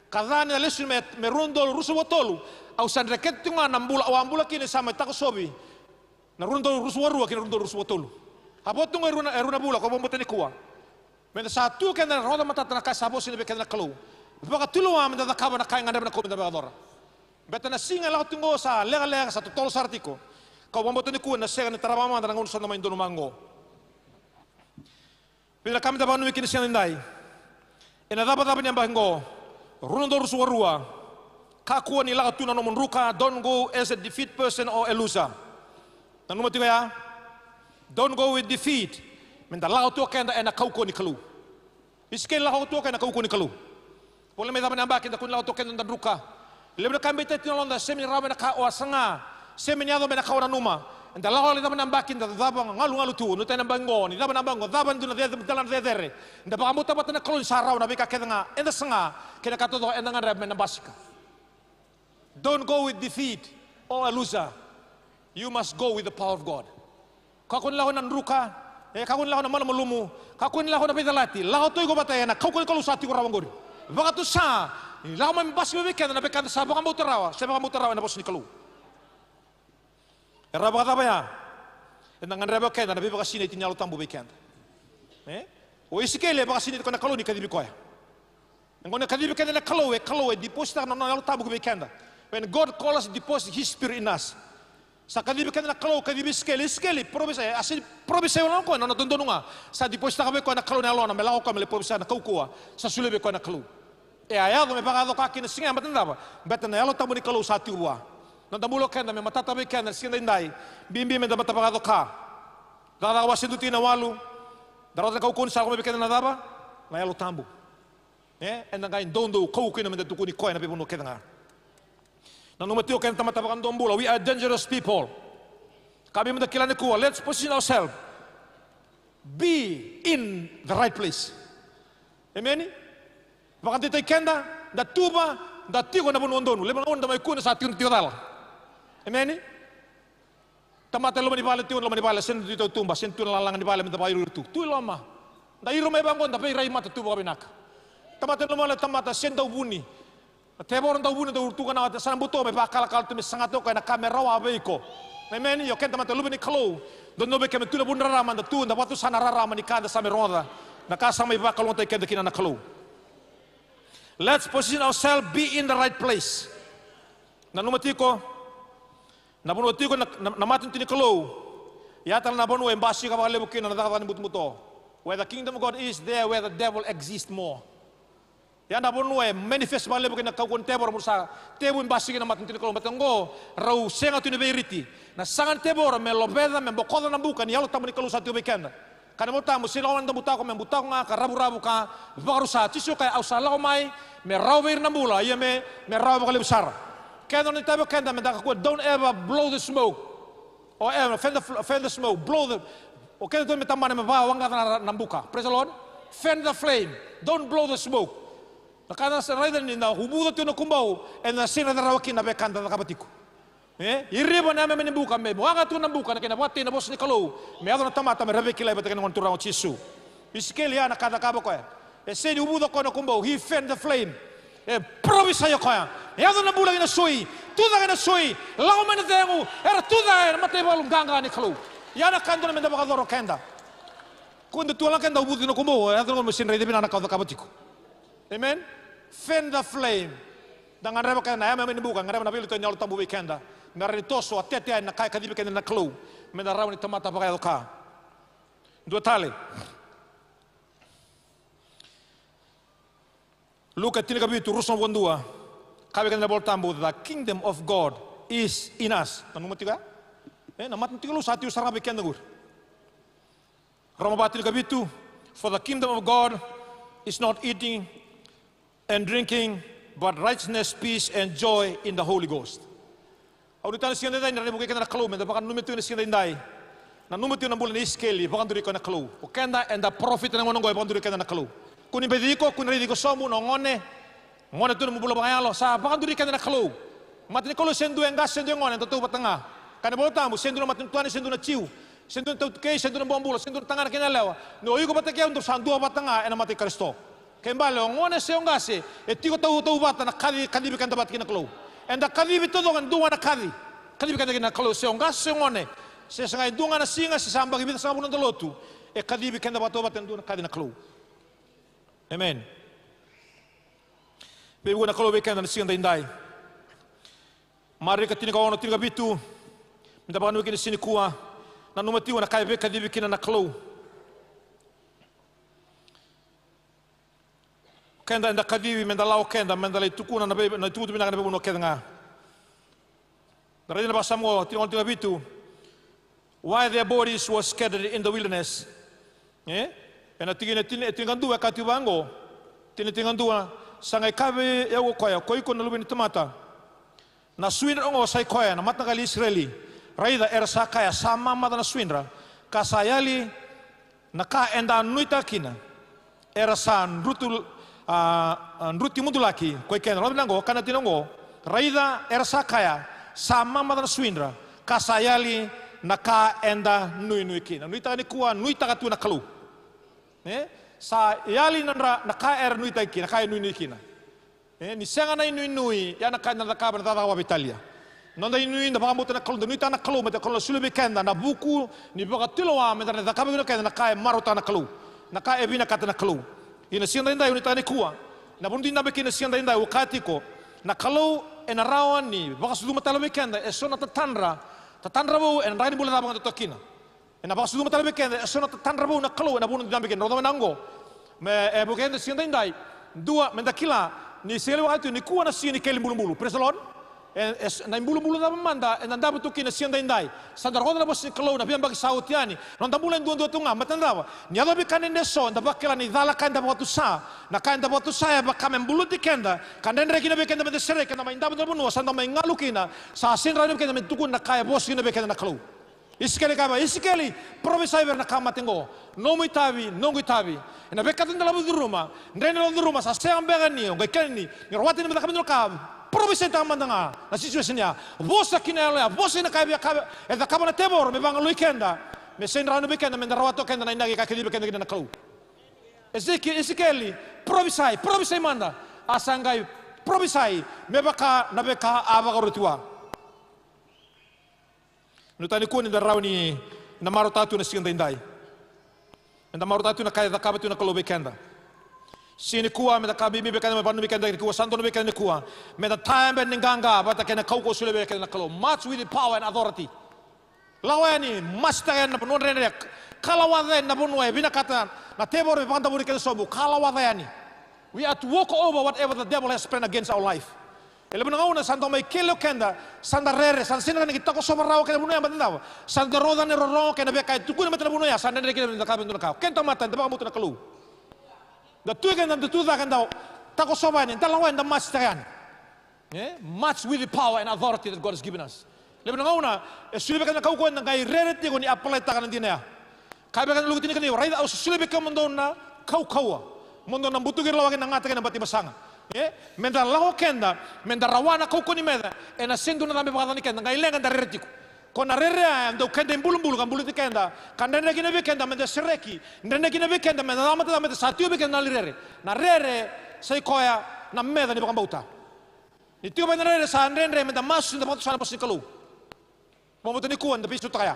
Ka ca ni na lesu me, me rua na udolu ruasagavulu ka tolu, au sa dreketa tiko ga na bula au a bula kina, sa mai takosovi na rua na udolu ruasagavulu ka rua kei na rua na udolu ruasagavulu ka tolu. A vo tu ga e rua na, e rua na vula, kau vakabauta nikua me da sa tu keda na rogoca matata na ka sa vosa kina vei keda na Kalou. Vakatulewa me da cakava na ka e gadreva na Kalou me da vakayacora. Baleta na siga e lako tu qo sa lekaleka, sa totolo sara tiko. Kau vakabauta nikua ena sega ni tara vakamamada na gauna sa da mai donumaka qo. Vica na ka me da vakananumi kina ena siga nidai. Ena icavacava ni yabaki qo, rua na udolu ruasagavulu ka rua, Kakua ni lako tu na nomu druka, don't go as a defeat person or a loser. Nanuma tiko ya, don't go with defeat. Meda lako tu o keda ena kaukauwa ni Kalou. Isikeli lako tu o keda ena kaukauwa ni Kalou. Voleka me cava na yabaki eda kua ni lako tu o keda ena druka. Levu na ka e beitaki tu na yaloda, sega ni rawa me na ka o a saga, sega ni yaco me na ka o nanuma. Eda lako lai cava na yabaki, eda cava galugalu tu, nuitaki na yabaki oqo, ni cava na yabaki oqo, cava e dua na cecere, cala na cecere. Eda vakabauta vata na Kalou ni sa rawa na veika kece ga eda saga, kei na ka taucoko eda gadreva me na basika. Don't go with defeat or a loser. You must go with the power of God. Kakua ni lako ena druka, e, kakua ni lako ena malumalumu, kakua ni lako ena veicalati, lako tu o iko vata ena kaukauwa ni Kalou sa tiko rawa oqori. Vakatusa, ni lako mai me basika vei keda na veika eda sa vakabauta rawa, se vakabauta rawa ena vosa ni Kalou. E rawa vakacava ya? Eda gadreva o keda na veivakasinaiti ni Yalo Tabu vei keda. E? O Isikeli e vakasinaiti koya na Kalou ni kacivi koya. E gauna e kacivi keda na Kalou, e Kalou e depositaka na nona Yalo Tabu ki vei keda. When God calls us, deposit His Spirit in us. Sa kacivi keda na Kalou, kacivi Isikeli, Isikeli, prophecy, e, a sega ni prophecy wale ga o koya, na nona dodonu ga. Sa depositaka vei koya na Kalou na Yalona, me lako o koya me lai prophecy na kaukauwa sa solia vei koya na Kalou. E a yaco me vakayaco ka kina, sega ni matata cava, baleta na Yalo Tabu ni Kalou sa tiko vua. Noda bula o keda me matata vei keda na siga daidai, bibi meda mata vakayaco ka. Cakacaka wase dua tikina walu, da rauta na kaukauwa ni sa lako mai vei keda na cava? Na Yalo Tabu. E, eda qai doudou kaukaua kina meda tukuni koya ena veivanua kece ga. Nanuma tiko keda tamata vakadomobula, we are dangerous people. Ka bibi meda kila nikua, let's position ourselves. Be in the right place. Emeni? Vakadeitaki keda, da tuva, da tiko ena vanua donu. Levu na gauna da mai kune sa tiko, tiko cala. Emeni? Tamata e loma ni vale, tiko e loma ni vale, sega ni tu i tautuba, sega ni tu na lalaga ni vale, meda vakairoro tu. Tu i loma. Da iro mai vaqo, da veirai mata tu vakavinaka. Tamata e loma ni vale, tamata sega ni dau vuni. Na tevoro dau vuni, dau tukana, sa na buto me vakalakala tu, me sagata o koya na ka me rawa vei iko. Emeni? Io, keda tamata luve ni Kalou. Dodonu vei keda me tu na vu ni rarama, da tu, da vakatusa na rarama ni ka da sa mai rogoca. Na ka sa mai vakalougatataki keda kina na Kalou. Let's position ourselves, be in the right place. Nanuma tiko, na vanua tiko na, na, na matanitu ni Kalou, ya tale na vanua e basika vakalevu kina na cakacaka ni butobuto. Where the kingdom of God is, there where the devil exists more. Ya na vanua e manifest vakalevu kina na kaukauwa ni tevoro, mo sa tevu e basika na matanitu ni Kalou. Baleta oqo, rau sega tu ni veiriti. Na saga ni tevoro me loveca, me bokoca na buka ni Yalo Tabu ni Kalou sa tiko vei keda. Ka na iVolatabu, sega ni lako mai na butako me butako ga ka ravuravu ka vakarusa. Jisu kaya, au sa lako mai me rawa vei ira na bula, ia me, me rawa vakalevu sara. Keda na itavi o keda meda kakua, don't ever blow the smoke. O e, fan the fl-, fan the smoke, blow the, o keda tu me tabana me vawaqaca na, na buka. Praise the Lord. Fan the flame. Don't blow the smoke. Na ka na sa raica ni na uvuca tu na kubou, ena sega ni rawa kina na veika da cakava tiko. E? Iriva na yameyame ni buka, me waqa tu na buka, na kena vakatei na vosa ni Kalou. Me yaco na tamata me ra veikilai vata kei na Gone Turaga o Jisu. Isikeli ya na ka cakava o koya. E sega ni uvuca o koya na kubou, he fan the flame. E prophecy o koya. E yaco na bula kei na sui, tucake na sui, lako mai na cegu, era tucake na mataivalu qaqa ni Kalou. Ya na ka dodonu meda vakayacora o keda. Kua da tu ga keda uvuca na kubou, e yaco na gauna me sega ni raica vinaka na ka o cakava tiko. Amen? Fan the flame. Da gadreva keda na yameyame ni buka, gadreva na veiliutaki ni Yalo Tabu vei keda. Me rawa ni toso, a tete yani na ka e kacivi keda na Kalou. Meda rawa ni tamata vakayaco ka. Dua tale. Luke tinikavitu, ruasagavulu ka dua. Kaya vei keda na iVolatabu, the kingdom of God is in us. Nanuma tiko ya? E, na matanitu ni Kalou sa tiko sara ga vei keda qori. Roma va tinikavitu, for the kingdom of God is not eating and drinking, but righteousness, peace, and joy in the Holy Ghost. Au nuitaka na siga daidai ni ra vukei keda na Kalou, meda vakananumi tiko na siga daidai. Nanuma tiko na bula nei Isikeli, vakaduri koya na Kalou. O keda eda parofita na gauna oqo, e vakaduri keda na Kalou. Kua ni beci iko, kua ni raici iko sobu, na gone. Gone tu na nomu bula vakayalo, sa vakaduri keda na Kalou. Mata ni Kalou se dua e qase, se dua e gone, eda tautauvata ga. Kaya na iVolatabu, se dua na matanitu tani, se dua na Jiu, se dua na tautukei, se dua na bobula, se dua na tagane kei na yalewa. Ni o iko vata kei au, dou sa dua vata ga ena mata i Karisito. Kena ibalebale, o gone se o qase, e tiko tautauvata na kaci, kacivi keda vata kei na Kalou. Eda kacivi taucoko ena dua ga na kaci. Kacivi keda kei na Kalou, se o qase se o gone. Se sega e dua ga na siga, se sa yabaki vica sara ga vou na noda lotu. E kacivi keda vakatautauvata ena dua na kaci na Kalou. Amen. Veivuke na Kalou vei keda na siga daidai. Marika tinikaono, tinikavitu. Meda vakananumi kina siga nikua. Nanuma tiko na ka e veikacivi kina na Kalou. Keda eda kacivi meda lako keda meda lai tukuna na vei, na itukutuku vinaka ena veivanua kece ga. Da raica na vakasama oqo, tikina oqo, tikina vitu. Why their bodies were scattered in the wilderness. E? Ena tikina e tini, e tinikadua e kaya tiko vaqo. Tini, tinikadua. Sa qai kaya vei au ko koya, ko iko na luve ni tamata, na suidra oqo sa i koya na mataqali i Isireli. Raica, era sa kaya, sa mamaca na suidra, ka sa yali na ka eda nuitaka kina. Era sa drutu, a, a, druti mudulaki ko i keda. Rogoca na oqo, kaya na tikina oqo. Raica, era sa kaya, sa mamaca na suidra, ka sa yali na ka eda nuinui kina. Nuitaka nikua, nuitaka tu na Kalou. E? Sa yali na dra, na ka era nuitaki kina, na ka e nuinui kina. E, ni sega na inuinui, ia na ka eda na cakava, na cakacaka vakaveitalia. Noda inuinui, da vakabauta na Kalou, da nuitaka na Kalou, me da Kalou na solia vei keda na vuku ni vakatulewa, me da na cakava kina o keda na ka e marautaka na Kalou, na ka e vinakata na Kalou. Ia na siga daidai, nuitaka nikua, na vanua da dabe kina na siga daidai, au kaya tiko, na Kalou ena rawa ni vakasucuma tale vei keda eso na tatadra, tatadra vou, ena draki ni bula cava ga da toka kina. Ena vakasucuma tale vei keda eso na tatadra vou na Kalou ena vanua da dabe kina. Rogoca na oqo. Me, e vukei keda na siga daidai. Dua, meda kila ni siga levu ga tu nikua na siga ni keli bulubulu. Praise the Lord. E, e, na ibulubulu cava mada eda davo tu kina na siga daidai? Sa da rogoca na vosa ni Kalou na veiyabaki sa oti yani. Noda bula e duadua tu ga, baleta na cava? Ni yaco vei ka dredre eso, eda vakila ni cala ka eda vakatusa. Na ka eda vakatusa e vaka me buluti keda, ka dredre kina vei keda meda sereki, keda mai davo e dua na vanua sa da mai galu kina. Sa sega ni rawa vei keda me tukuna na ka e vosa kina vei keda na Kalou. Isikeli kaya vua, Isikeli, parofisai vei ira na ka mate oqo. Nomu itavi, noqu itavi. Ena veika eda lako curuma, dredre lako curuma, sa sega beka ni o qai kila ni, ni rawati ni me cakava e dua na ka. Parofisaitaka mada ga na situation ya. Vosa kina yalo ya, vosa ina ka e via ka e cakava na tevoro me vagalui keda. Me sega ni rawa vei keda meda rawata o keda na inaki ka kacivi keda kina na Kalou. Isike-, Isikeli, parofisai, parofisai mada. A sa qai parofisai me vaka na veika a vakaroti vua. Nuitaka nikua ni da rawa ni na marautaka tu na siga daidai. Meda marautaka tu na ka e cakava tu na Kalou vei keda. Siga nikua, meda ka bibi vei keda, me vanumi keda nikua, sa donu vei keda nikua. Meda tabe ni qaqa vata kei na kaukauwa solia vei keda na Kalou. March with the power and authority. Lako yani, masitaka yani na vanua dredre. Kalawaca yani na vanua e vinakata na tevoro me vakadavori keda sobu. Kalawaca yani. We are to walk over whatever the devil has planned against our life. E levu na gauna sa dau mai kele o keda, sa da rere, sa da sega ni takosova rawa kei na vanua ya, baleta na cava? Sa da rogoca na irorogo kei na veika e tukuna baleta na vanua ya, sa dredre kina me da cakava e dua na ka. Keda tamata, da vakabauta na Kalou. Da tu keda, da tu cake, da takosova yani, da lako yani, da masitaka yani. E? March with the power and authority that God has given us. Levu na gauna e solia vei keda na kaukauwa, eda qai rere tiko ni apalaitaka na dina ya. Kaya vei keda na Luke tinikaciwa, raica, au sa solia vei kemudou na kaukauwa. Mo dou na butuki ira lawaki na gata kei na bati basaga. E? Meda lako keda, meda rawa na kaukauwa ni meca, ena sega ni dua na ca me vakacacani keda, qai leqa da rere tiko. Ko na rere ya e dau keda ibulubulu ka buluti keda, ka dredre kina vei keda meda sereki, dredre kina vei keda meda lako mada, meda sa tiko vei keda na yalo ni rere. Na rere sa i koya na meca ni vakabauta. Ni tiko vei na rere sa dredre, meda masu, da vakatusa na vosa ni Kalou. Vakabauta nikua, da veisautaka ya.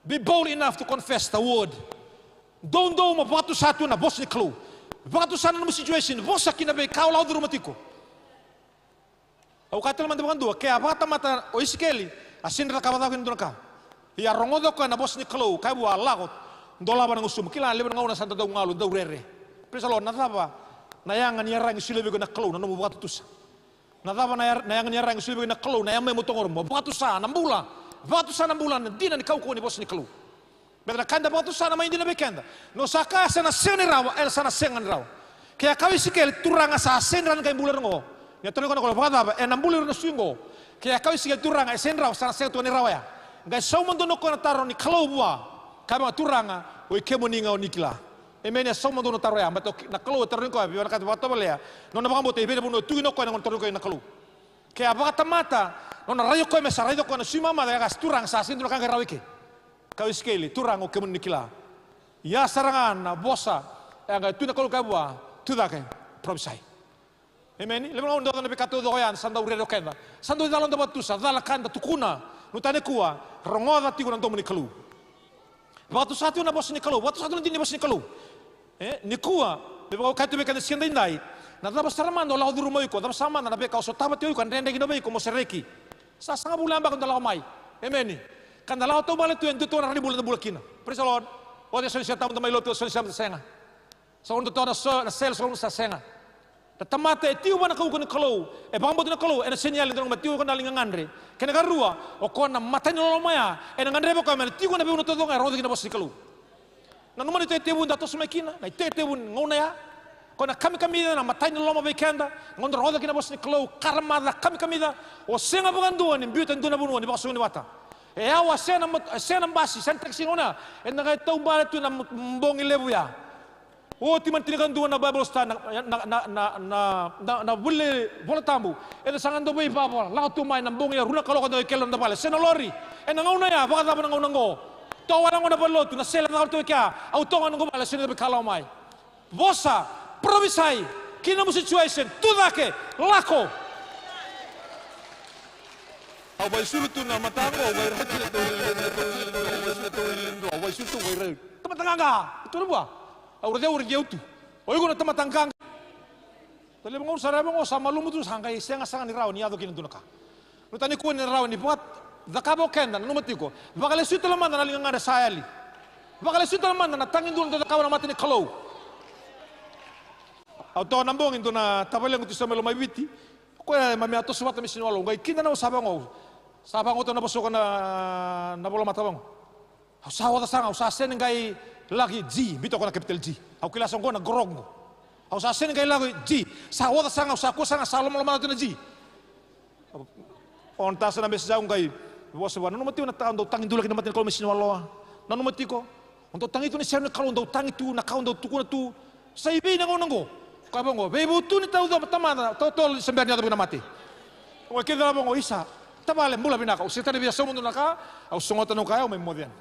Be bold enough to confess the word. Doudou mo vakatusa tu na vosa ni Kalou. Vakatusa na nomu situation, vosa kina veika o lako curuma tiko. Au kaya tale mada vakadua, ke a vakatamata o Isikeli, a sega ni cakava cake ni dua na ka. Ia rogoca o koya na vosa ni Kalou, kaya vua, lako, dolava na gusumu. Kila, levu na gauna sa da dau galu, dau rere. Praise the Lord, na cava na yaga ni yaragi solia vei iko na Kalou, na nomu vakatutusa? Na cava na yar-, na yaga ni yaragi solia vei iko na Kalou, na yamai mo togoro, mo vakatusa na bula. Vakatusa na bula, na dina ni kaukauwa ni vosa ni Kalou. Baleta na ka eda vakatusa na mai dina vei keda. Ni o sa kaya sa na sega ni rawa, ena sa na sega ni rawa. Ke a kaya o Isikeli, Turaga, sa sega ni rawa ni qai bula ira oqo. Ni a tarogi koya na Kalou, vakacava, ena bula ira na sui oqo? Ke a kaya o Isikeli, Turaga, e sega ni rawa, sa na sega tu ga ni rawa ya. Qai sauma donu o koya na taro ni Kalou vua. Kaya vua, Turaga, oi kemuni ga o ni kila. Emeni, e sauma donu na taro ya. Baleta na Kalou e tarogi koya, veivanua kece vakatovolea. Nona vakabauta, e vei na vanua e tukuna o koya na gauna e tarogi koya na Kalou. Ke a vakatamata, nona rai o koya me sa raica o koya na sui mamaca, e kaya, Turaga, sa sega ni dua na ka qai rawa i ke. Kaya o Isikeli, Turaga, o kemuni ni kila. Ia sara ga na vosa, e a qai tukuna na Kalou, kaya vua, tu cake, parofisai. Emeni. Levu na gauna da oca na veika taucoko ya, sa dau rere o keda. Sa dau cala noda vakatutusa, cala ka da tukuna. Nuitaka nikua, rogoca tiko na domo ni Kalou. Vakatusa tu na vosa ni Kalou, vakatusa tu na dina ni vosa ni Kalou. E, nikua, me vaka au kaya tu vei keda na siga daidai, na cava sara mada o lako curuma o iko, cava sara mada na veika o sotava tiko o iko, a dredre kina vei iko mo sereki. Sa sagavulu na yabaki da lako mai. Emeni. Ka da lako taubale tu, e dua tu na rara ni bula da bula kina. Praise the Lord. Oti e so ni Siga Tabu da mai lotu, e so ni Siga Tabu da sega. Sa gauna totoka na so-, na sele, sa gauna sa sega. Na tamata e tiko vua na kaukauwa ni Kalou, e vakabauta na Kalou, ena sega ni yali e dua na gauna, tiko vua na liga gadre. Kena ikarua, o koya na matai ni loloma ya, ena gadreva o koya me na tiko ena veigauna taucoko ga e rogoca kina na vosa ni Kalou. Nanuma na itevutevu da toso mai kina, na itevutevu ni gauna ya. Koya na kamikamica, na matai ni loloma vei keda, na gauna da rogoca kina na vosa ni Kalou, karamaca, kamikamica, o sega vakadua ni biuta e dua na vanua ni vakasoqoni vata. E yawa, sega na mot-, sega na basi, sega na taxi gauna ya, eda qai taubale tu na mot-, bogi levu ya. Oti mai na tinikadua na Bible study, na, na vuli Vola Tabu. Eda sa qai dau veivava, lako tu mai na bogi ya, rua na kaloko da qai kele noda vale. Sega na lori. Ena gauna ya, vakacava na gauna oqo? Toka wale oqo na valenilotu, na sele caka tu e kea, au toka ga noqu vale, sega ni veikalawa mai. Vosa, prophesy, kina nomu situation, tu cake, lako. Au vaisulu tu na mataqu, au vairau tu na tou, au vaisulu tu, au vairau. Tamata qaqa, tu na vua. Au raici, au raici au tu. O iko na tamata qaqa. Taleva gauna sara vaqo, sa malumu tu, sa qai sega sara ni rawa ni yaco kina dua na ka. Nuitaka nikua ni rawa ni vakacakava o keda, nanuma tiko. Vakalesuya tale mada na liga gadre sa yali. Vakalesuya tale mada na tagidua na dau cakava na mata ni Kalou. Au toka na bogi, dua na tavalequ tu sa mai Lomaiviti. O koya e mai mai toso vata me sini walo. Qai kida na au sa vaqo. Sa vaqo tu na vosa ko na, na vola mata vaqo. Au sa oca sara ga, au sa sega ni qai laki G, biuta ko na capital G. Au kila sa qo na grog qo. Au sa sega ni qai laki G. Sa oca sara ga, au sa kua sara ga, sa lomalomana tu na G. O na tasa na message au qai vosa vua. Nanuma tiko na ta-, dau tagidua laki na mata ni Kalou me sini waloa. Nanuma tiko. O dau tagi tu na isau ni Kalou, dau tagi tu na ka o dau tukuna tu. Sa i vei na gauna oqo? Ka vaqo, veivutuni taucoko, tamata, totolo ni se bera ni yaco vei na mate. Oqo e kei cala vaqo, isa, tavale, bula vinaka. Au sega tale ni via sauma dua na ka, au sogota na ka, au mai moce yani.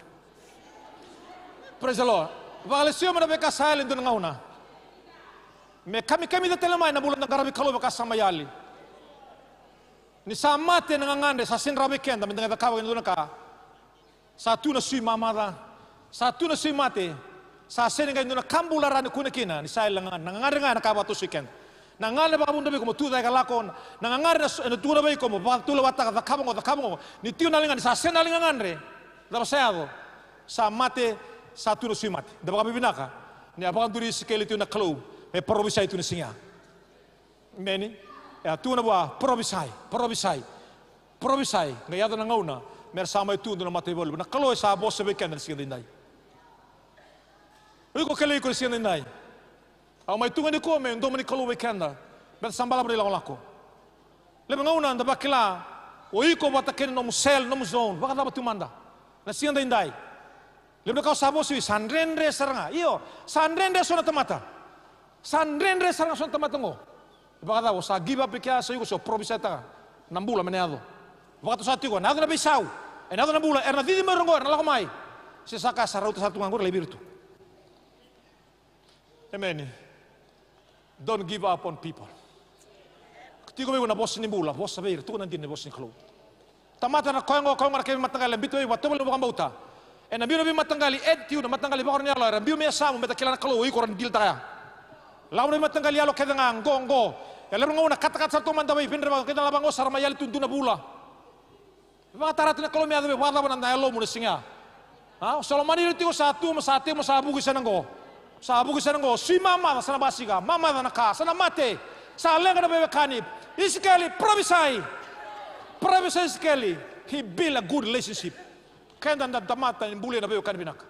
Praise the Lord. Vakalesuya mai na veika sa yali e dua na gauna. Me kamikamica tale mai na bula da qaravi Kalou vaka sa mai yali. Ni sa mate na gagadre, sa sega ni rawa vei keda me da qai cakava kina dua na ka. Sa tu na sui mamaca, sa tu na sui mate, sa sega ni qai dua na ka bula rawa ni kune kina, ni sa yali na gagadre, na gagadre ga na ka vakatosoi keda. Na gagadre vakavudrovi iko mo tu cake ka lako, na gagadre na so-, ena tukuna vei iko mo vakatulewataka, cakava oqo, cakava oqo. Ni tiko na liga, ni sa sega na liga gagadre, cava sa yaco? Sa mate, sa tu na sui mate. Da vakavinavinaka ni a vakaduri Isikeli tu na Kalou me parofisai tu na siga ya. Emeni. E a tukuna vua, parofisai, parofisai, parofisai. Qai yaco na gauna me ra sa mai tu dua na mataivalu. Na Kalou e sa vosa vei keda na siga daidai. O iko, kelei iko na siga daidai. Au mai tu ga nikua me domo ni Kalou vei keda. Me da sa balavu na ilakolako. Levu na gauna da vakila o iko vata kei na nomu cell, nomu zone. Vakacava tu mada na siga daidai? Levu na ka au sa vosa vei, sa dredre sara ga. Io, sa dredre so na tamata. Sa dredre sara ga so na tamata oqo. Vakacava, o sa give up i kea, sa iko sa profisaitaka na bula me na yaco. Vakatosa tiko, ena yaco na veisau, ena yaco na bula, era na cici mai ira oqo, era na lako mai. Se sa ka sa rauta sara tu ga oqo, era lai vei ira tu. Emeni. Don't give up on people. Tiko vei iko na vosa ni bula, vosa vei ira, tukuna dina na vosa ni Kalou. Tamata na koya oqo, koya oqo na kena veimataqali, e biuta vei iko, vatovoleka na vakabauta. Ena biu na veimataqali, attitude, na mataqali vakaro ni yalo, era biu me yasamu, me da kila na Kalou, o iko ra dilitaka ya. Lako na veimataqali yalo kece ga, qo, qo. E levu na gauna katakata sara tu mada vei, vei, vei, keda lava qo sa ra mai yali tu dua na vula. Vakatara tu na Kalou me yaco vei, vakacava na yalomu na siga ya. A, o sa lomani ira tiko, sa tu, mo sa tei, mo sa vuki sena qo. Sa vuki sena qo, sui mamaca, sa na basika, mamaca na ka, sa na mate, sa leqa na veiwekani. Isikeli, parofisai. Parofisai Isikeli. He build a good relationship. Keda da tamata ni bulia na veiwekani vinaka.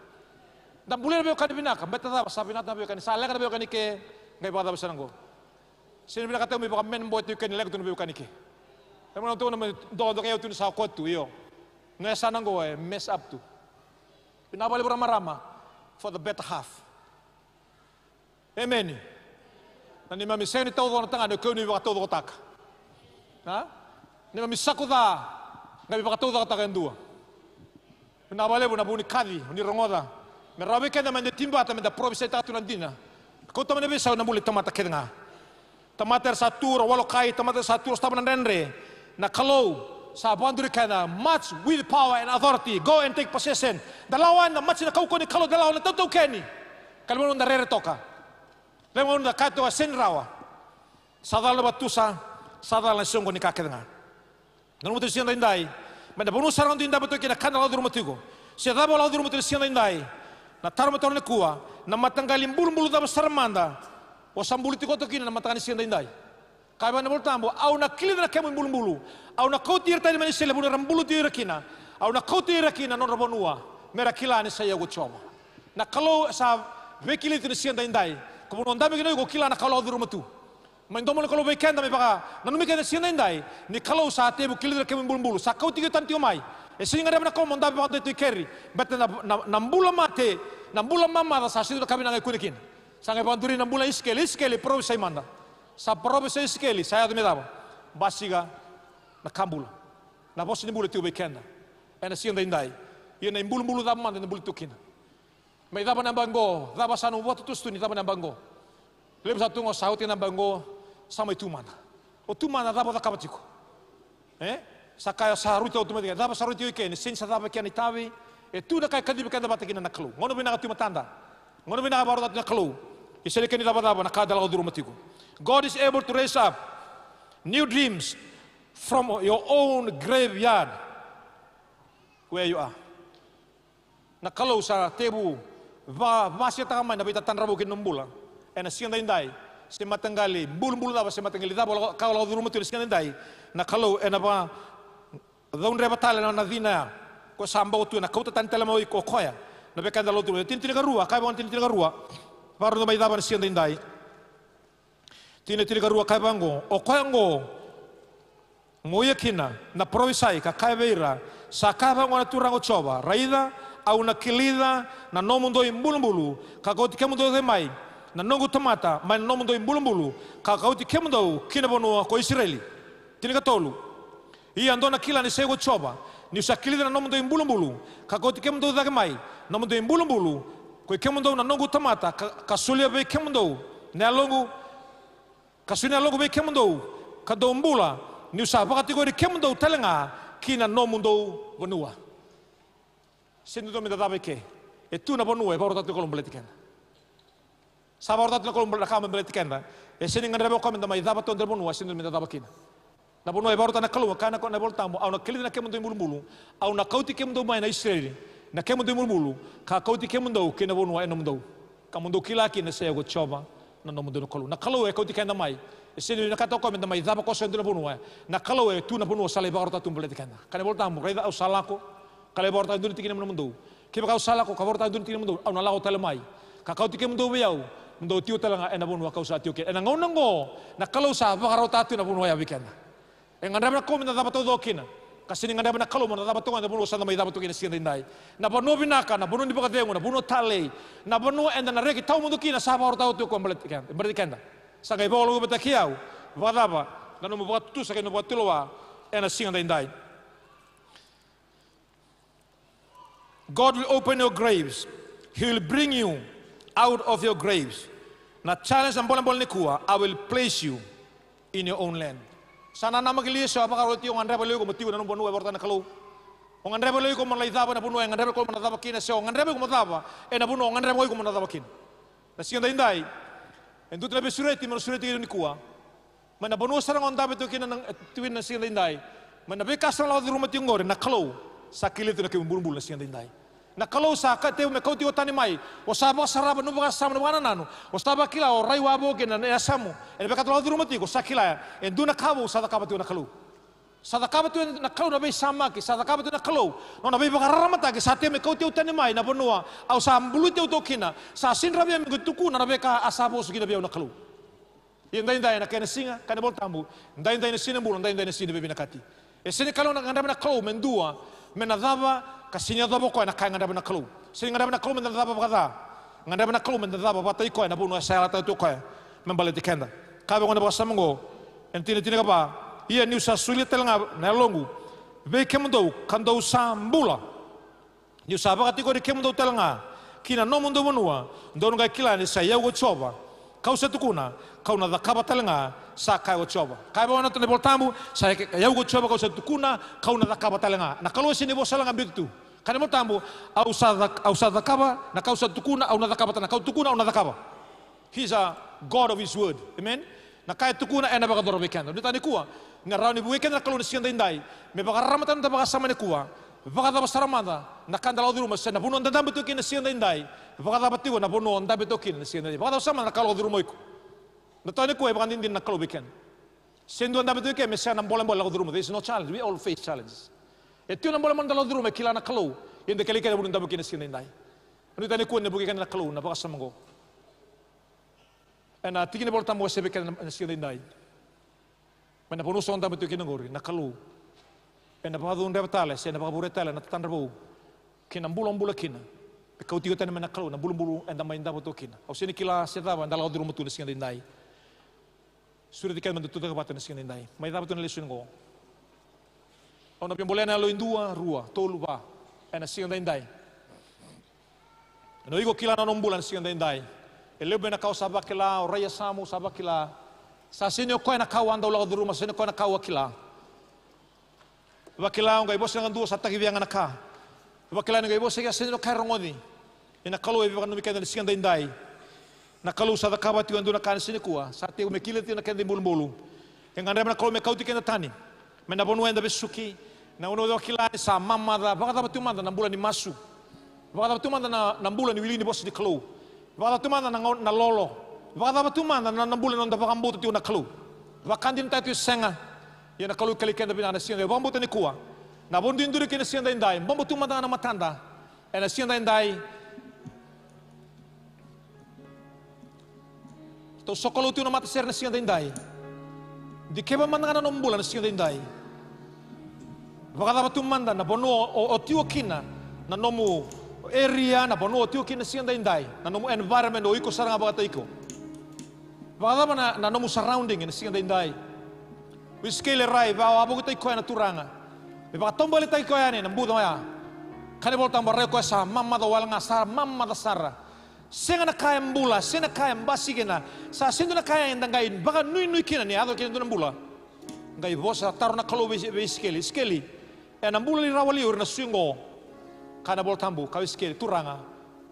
Da bulia na veiwekani vinaka, baleta cava? Sa vinaka na veiwekani, sa leqa na veiwekani ke, qai vakacava sena qo? Sega ni vinakata me vaka man boy tu kei na leqa tu na veiwekani ke. E mona tu na me dodoke au tu ni sa koya tu, io. Na yasana qo e mess up tu. Vinaka vakalevu ra marama for the better half. Emeni. Na neimami sega ni taucoko na tagane, o keu ni vakataucokotaka. A? Neimami sako ca, qai vakataucokotaka e dua. Vinaka vakalevu na vu ni kaci o ni rogoca. Me rawa vei keda me da tibata, me da parofisaitaka tu na dina. Kauta mai na veisau na bula ni tamata kece ga. Tamata era sa tu ra walokai, tamata era sa tu ra sotava na dredre. Na Kalou sa vakaduri keda, march with power and authority. Go and take possession. Da lawa, da march na kaukauwa ni Kalou, da lawa, na tautaukeni. Ka levu na gauna da rere toka. Levu na gauna da kaya toka, sega ni rawa. Sa cala na vakatusa, sa cala na soqoni ka kece ga. Nanuma tiko na siga daidai, me da vanua sara ga dui dabe toka kina, ka da lako curuma tiko. Se cava o lako curuma tiko na siga daidai, Na taro me taro nikua, na mataqali bulubulu cava sara mada o sa buli tiko kina na mataka ni siga daidai? Kaya vua na iVolatabu, au na kilica na kemu ibulubulu. Au na kauti ira tani mai Isireli, vanua era buluti ira kina. Au na kauti ira kina nodra vanua, me ra kila ni sa i au ko Jiova. Na Kalou sa veikilai tu na siga daidai. Ko vanua o dabe kina, iko kila na ka o lako curuma tu. Mai domo ni Kalou vei keda me vakananumi keda na siga daidai, ni Kalou sa tevu kilica na kemu ibulubulu, sa kauti iko tani tiko mai. E sega ni gadreva na Kalou mo dabe vakadua tu i keri, baleta na, na, na bula mate, na bula mamaca sa sega ni vaka vinaka e kune kina. Sa qai vakaduri na bula i Isikeli, Isikeli, parofisai mada. Sa parofisai Isikeli, sa yaco me cava? Basika na ka bula. Na vosa ni bula e tu vei keda ena siga daidai. Ia na ibulubulu cava mada eda buli tu kina? Mai cava na yabaki qo, cava sa nomu vakatutusa tu ni cava na yabaki qo? Levu sa tu qo, sa oti na yabaki qo, sa mai tu mada. O tu mada, cava o cakava tiko? E? Sa kaya sa rauti au tu mai, cava sa rauti au i ke, ni sega ni sa cava i ke na itavi. E tu na ka e kacivi keda vata kina na Kalou. Gauna vinaka tu e matada. Gauna vinaka vakarautaka tu na Kalou. E sega ni kena icavacava na ka eda lako curuma tiko. God is able to raise up new dreams from your own graveyard where you are. Na Kalou sa tevu va, vakasigitaka mai na veitatadravou kina nomu bula ena siga daidai, se mataqali bulubulu cava, se mataqali cava o lako, ka o lako curuma tu ena siga daidai. Na Kalou ena vakacaudreva tale na, na cina ya. Ko sa boko tu, ena kauta tani tale mai o koya. Na veika eda lako curuma. Tikina tinikarua, kaya vaqo na tikina tinikarua. Vakarau mai cava na siga daidai? Tikina tinikarua kaya vaqo, o koya oqo mo ia kina na parofisai ka kaya vei ira, sa kaya vaqo na Turaga o Jiova, raica, au na kilica na nomudou ibulubulu ka kauti kemudou cake mai, na noqu tamata, mai na nomudou ibulubulu, ka kauti kemudou ki na vanua ko Isireli. Tinikatolu. Ia dou na kila ni sa i au ko Jiova, niu sa kilica na nomudou ibulubulu ka kauti kemudou cake mai, nomudou ibulubulu, ko i kemudou na noqu tamata, ka, ka solia vei kemudou na yaloqu, ka solia na yaloqu vei kemudou, ka dou bula, niu sa vakatikori kemudou tale ga ki na nomudou vanua. Sega ni dodonu meda cava i ke. E tu na vanua e vakarautaka tu na Kalou me baleti keda. Sa vakarautaka tu na Kalou na ka me baleti keda. E sega ni gadreva o koya meda mai cava tu e dua na vanua e sega ni dodonu meda cava kina. Na vanua e vakarautaka na Kalou, e kaya na Kalou ena iVolatabu, au na kilica na kemudou ibulubulu, au na kauti kemudou mai na Isireli, na kemudou ibulubulu, ka kauti kemudou ki na vanua e nomudou, ka mo dou kila kina ni sa i au ko Jiova na nomudou na Kalou. Na Kalou e kauti keda mai. E sega ni vinakata o koya meda mai cava koso e dua na vanua. Na Kalou e tu na vanua sa lai vakarautaka tu me baleti keda. Kaya na iVolatabu, raica au sa lako, ka lai vakarautaka e dua na tikina me nomudou. Kevaka au sa lako ka vakarautaka e dua na tikina me nomudou, au na lako tale mai ka kauti kemudou vei au, mo dou tiko tale ga ena vanua kau sa tiko kina. Ena gauna oqo na Kalou sa vakarautaka tu na vanua ya vei keda. E gadreva na Kalou meda cava taucoko kina, ka sega ni gadreva na Kalou meda cava taucoko ena vanua sa da mai cava tu kina ena siga daidai. Na vanua vinaka, na vanua ni vakacegu, na vanua talei, na vanua eda na reki tawamudu kina, sa vakarautaka tu o koya me baleti keda, baleti keda. Sa qai vakalou vata kei au, vakacava na nomu vakatutusa kei na nomu vakatulewa ena siga daidai? God will open your graves. He will bring you out of your graves. Na challenge na bolebole nikua, I will place you in your own land. Sa nanamaki li se o a vakaroti o gadreva li o iko mo tiko ena nomu vanua e vakarautaka na Kalou? O gadreva li o iko mo lai cava ena vanua e gadreva na Kalou mo na cava kina, se o gadreva o iko mo cava ena vanua o gadreva o iko mo na cava kina? Na siga daidai, e dua tu na veisureti meu na sureti iko nikua. Mai na vanua sara ga o dave tu kina na, tu kina na siga daidai, mai na veika sa lako curuma tiko oqori, na Kalou sa kila tu na kemu ibulubulu na siga daidai. Na Kalou sa ka tevu me kauti iko tani mai. O sa vakasarava na nomu vakasama, na nomu vakanananu. O sa vakila o rai wavoki ena yasamu, ena veika sa lako curuma tiko, sa kila ya e dua na ka vou sa cakava tu na Kalou. Sa cakava tu na Kalou na veisamaki, sa cakava tu na Kalou na nona veivakararamataki, sa tevu me kauti au tani mai na vanua au sa buluti au tu kina. Sa sega ni rawa me qai tukuna na veika a sa vosa kina vei au na Kalou. Ia daidai na kena siga, kaya na iVolatabu, daidai na siga ni bula, daidai na siga ni veivinakati. E sega ni ka na gadreva na Kalou me dua me na cava ka sega ni yacova o koya na ka e gadreva na Kalou. Sega ni gadreva na Kalou meda na cava vakaca. Gadreva na Kalou meda na cava vakataki koya ena vanua sa yalataka tu o koya me baleti keda. Kaya vaqo na vakasama oqo ena tikina tinikava: Ia niu sa solia tale ga na yaloqu vei kemudou ka dou sa bula, niu sa vakatikori kemudou tale ga ki na nomudou vanua, dou na qai kila ni sa i au ko Jiova kau sa tukuna, kau na cakava tale ga, sa kaya ko Jiova. Kaya vaqo na iVolatabu, sa i au ko Jiova kau sa tukuna, kau na cakava tale ga. Na Kalou e sega ni vosa tale ga biuta tu. Kaya na iVolatabu, au sa cak-, au sa cakava na kau sa tukuna, au na cakava tale ga, kau tukuna, au na cakava. He's a God of his word. Amen. Na ka e tukuna ena vakayacora vei keda. Nuitaka nikua, na rawa ni vukei keda na Kalou na siga daidai me vakararamataka na noda vakasama nikua. Vakacava sara mada na ka da lako curuma, se na vanua da dabe tu kina na siga daidai? Vakacava tiko na vanua o dabe tu kina na siga daidai? Vakacava sara mada na ka lako curuma o iko? Na tau nikua e vakadinadina na Kalou vei keda. Se dua dabe tu ke me sega na bolebole lako curuma. There is no challenge. We all face challenges. E tiko na bolebole da lako curuma, e kila na Kalou. Ia da kilai keda na vanua da dabe kina na siga daidai. Na tau nikua ni vuke keda na Kalou na vakasama oqo. Ena tikina Vola Tabu e se vei keda na siga daidai. Mai na vanua sa dabe tu kina oqori na Kalou, ena vakacudreva tale se ena vakavure tale na tatadra vou ki na bula o bula kina. Me kauti iko tani mai na Kalou na bulubulu eda mai davo tu kina. Au sega ni kila se cava eda lako curuma tu na siga daidai. Sureti keda meda tucake vata na siga daidai. Mai cava tu na lesoni oqo. Au na via bolea na yalo e dua, rua, tolu, va ena siga daidai. Ena o iko kila na nomu bula na siga daidai. E levu mai na ka au sa vakila, au rai yasamu sa vakila. Sa sega ni o koya na ka au a dau lako curuma, sa sega ni o koya na ka au a kila. Vakila au qai vosa na kadua sa takivia ga na ka. Vakila ni qai vosa ia sega ni o koya e rogoci. Ia na Kalou e veivakananumi keda na siga daidai. Na Kalou sa cakava tiko e dua na ka na siga nikua, sa tekivu me kila tiko na keda ibulubulu. E gadreva na Kalou me kauti keda tani mai na vanua eda vesuki. Na vanua eda kila ni sa mamaca. Vakacava tu mada na bula ni masu? Vakacava tu mada na, na bula ni wili ni vosa ni Kalou? Vakacava tu mada na, na lolo? Vakacava tu mada na, na bula ni noda vakabauta tiko na Kalou? Vakadinata tu e sega. Ia na Kalou e kilai keda vinaka na siga daidai. Vakabauta nikua na vanua duri kina na siga daidai. Bobo tu mada ga na matada ena siga daidai. Tou sokalou tu na matasere na siga daidai. Dikeva mada ga na nomu bula na siga daidai. Vakacava tu mada na vanua o, o tiko kina, na nomu area, na vanua o tiko kina na siga daidai, na nomu environment, o iko sara ga vakataki iko. Vakacava na, na nomu surrounding ena siga daidai. O Isikeli e rai, vaka a vakaukauwataki koya na Turaga me vakataubaletaki koya yani ena buca oya. Kaya na iVolatabu a rai koya sa mamaca wale ga, sa mamaca sara. Sega na ka e bula, sega na ka e basi kina. Sa sega na ka eda qai vakanuinui kina ni yaco kina dua na bula. Qai vosa, taro na Kalou vei, vei Isikeli, Isikeli, ena bula ni rawa li o ira na sui oqo? Kaya na iVolatabu, kaya o Isikeli, Turaga,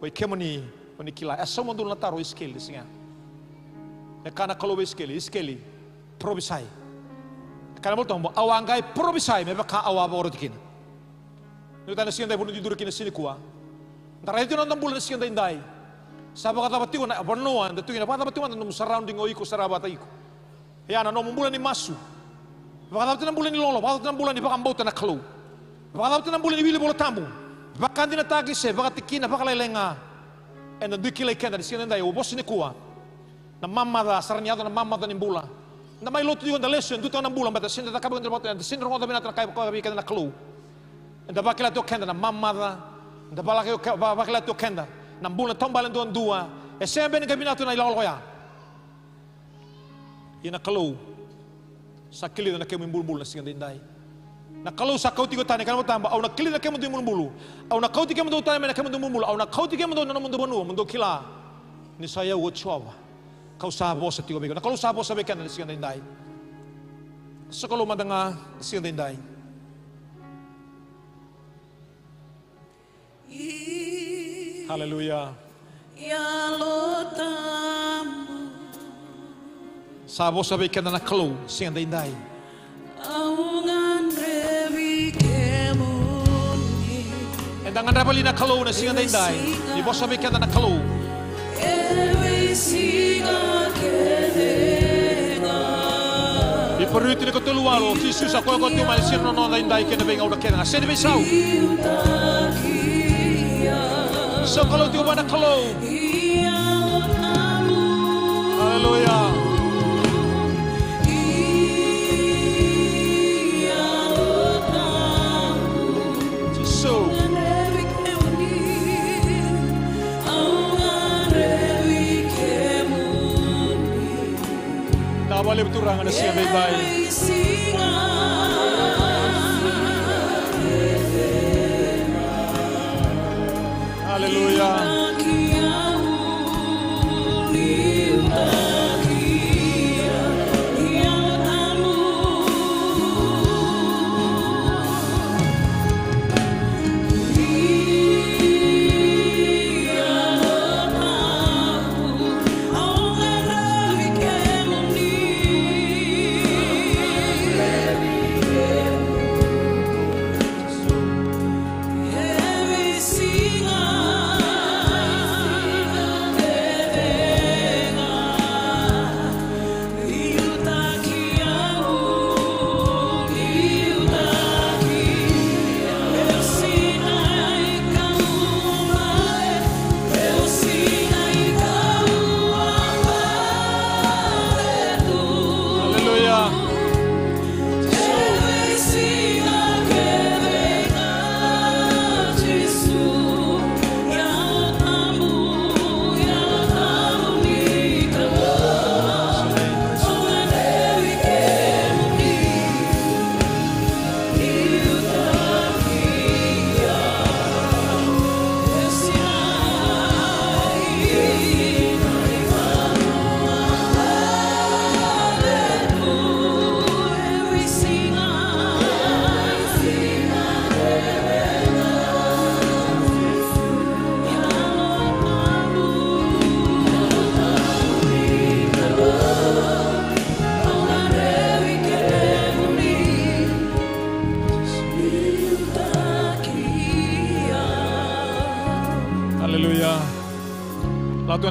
oi kemuni o ni kila. E saumadula na taro o Isikeli na siga ya. E kaya na Kalou vei Isikeli, Isikeli, parofisai. E kaya na iVolatabu, au a qai parofisai me vaka au a vakaroti kina. Ni o tani na siga daidai, vanua duri kina na siga nikua. Da raica tiko na noda bula na siga daidai. Sa vakacava tiko na vanua eda tu kina, vakacava tiko mada na nomu surrounding, o iko sara vakataki iko. Ia na nomu bula ni masu. Vakacava tu na bula ni lolo, vakacava tu na bula ni vakabauta na Kalou. Vakacava tu na bula ni wili Vola Tabu. Vakadinataki se vakatikina vakalailai ga. Eda dui kilai keda na siga daidai, au vosa nikua. Na mamaca, sa rawa ni yaco na mamaca ni bula. Da mai lotu tiko, da lesu, e dua tale na bula, baleta sega ni da cakava, da sega ni rogoca vinaka na ka e vakavei keda na Kalou. Eda vakila tiko keda na mamaca, da vakila tiko keda na bula ni taubale duadua. E sega beka ni qai vinaka tu na ilakolako ya. Ia na Kalou sa kilica na kemu ibulubulu na siga daidai. Na Kalou sa kauti iko tani, kaya na iVolatabu, au na kilica na kemudou ibulubulu. Au na kauti kemudou tani mai na kemudou ibulubulu. Au na kauti kemudou na nomudou vanua, mo dou kila ni sa i au o Jiova, kau sa vosa tiko vei iko. Na Kalou sa vosa vei keda na siga daidai. Sokalou mada ga na siga daidai. Haleluya. Sa vosa vei keda na Kalou siga daidai. Eda gadreva li na Kalou na siga daidai? Ni vosa vei keda na Kalou. Iperiu tinikatolu walu, o Jisu sa koya koya tu mai na siga ni nona daidai kei na veigauna kece ga. Sega ni veisau. Sa Kalou tiko vua na Kalou. Aleluya. Jisu. Vinaka vakalevu Turaga na siga daidai. Aleluya.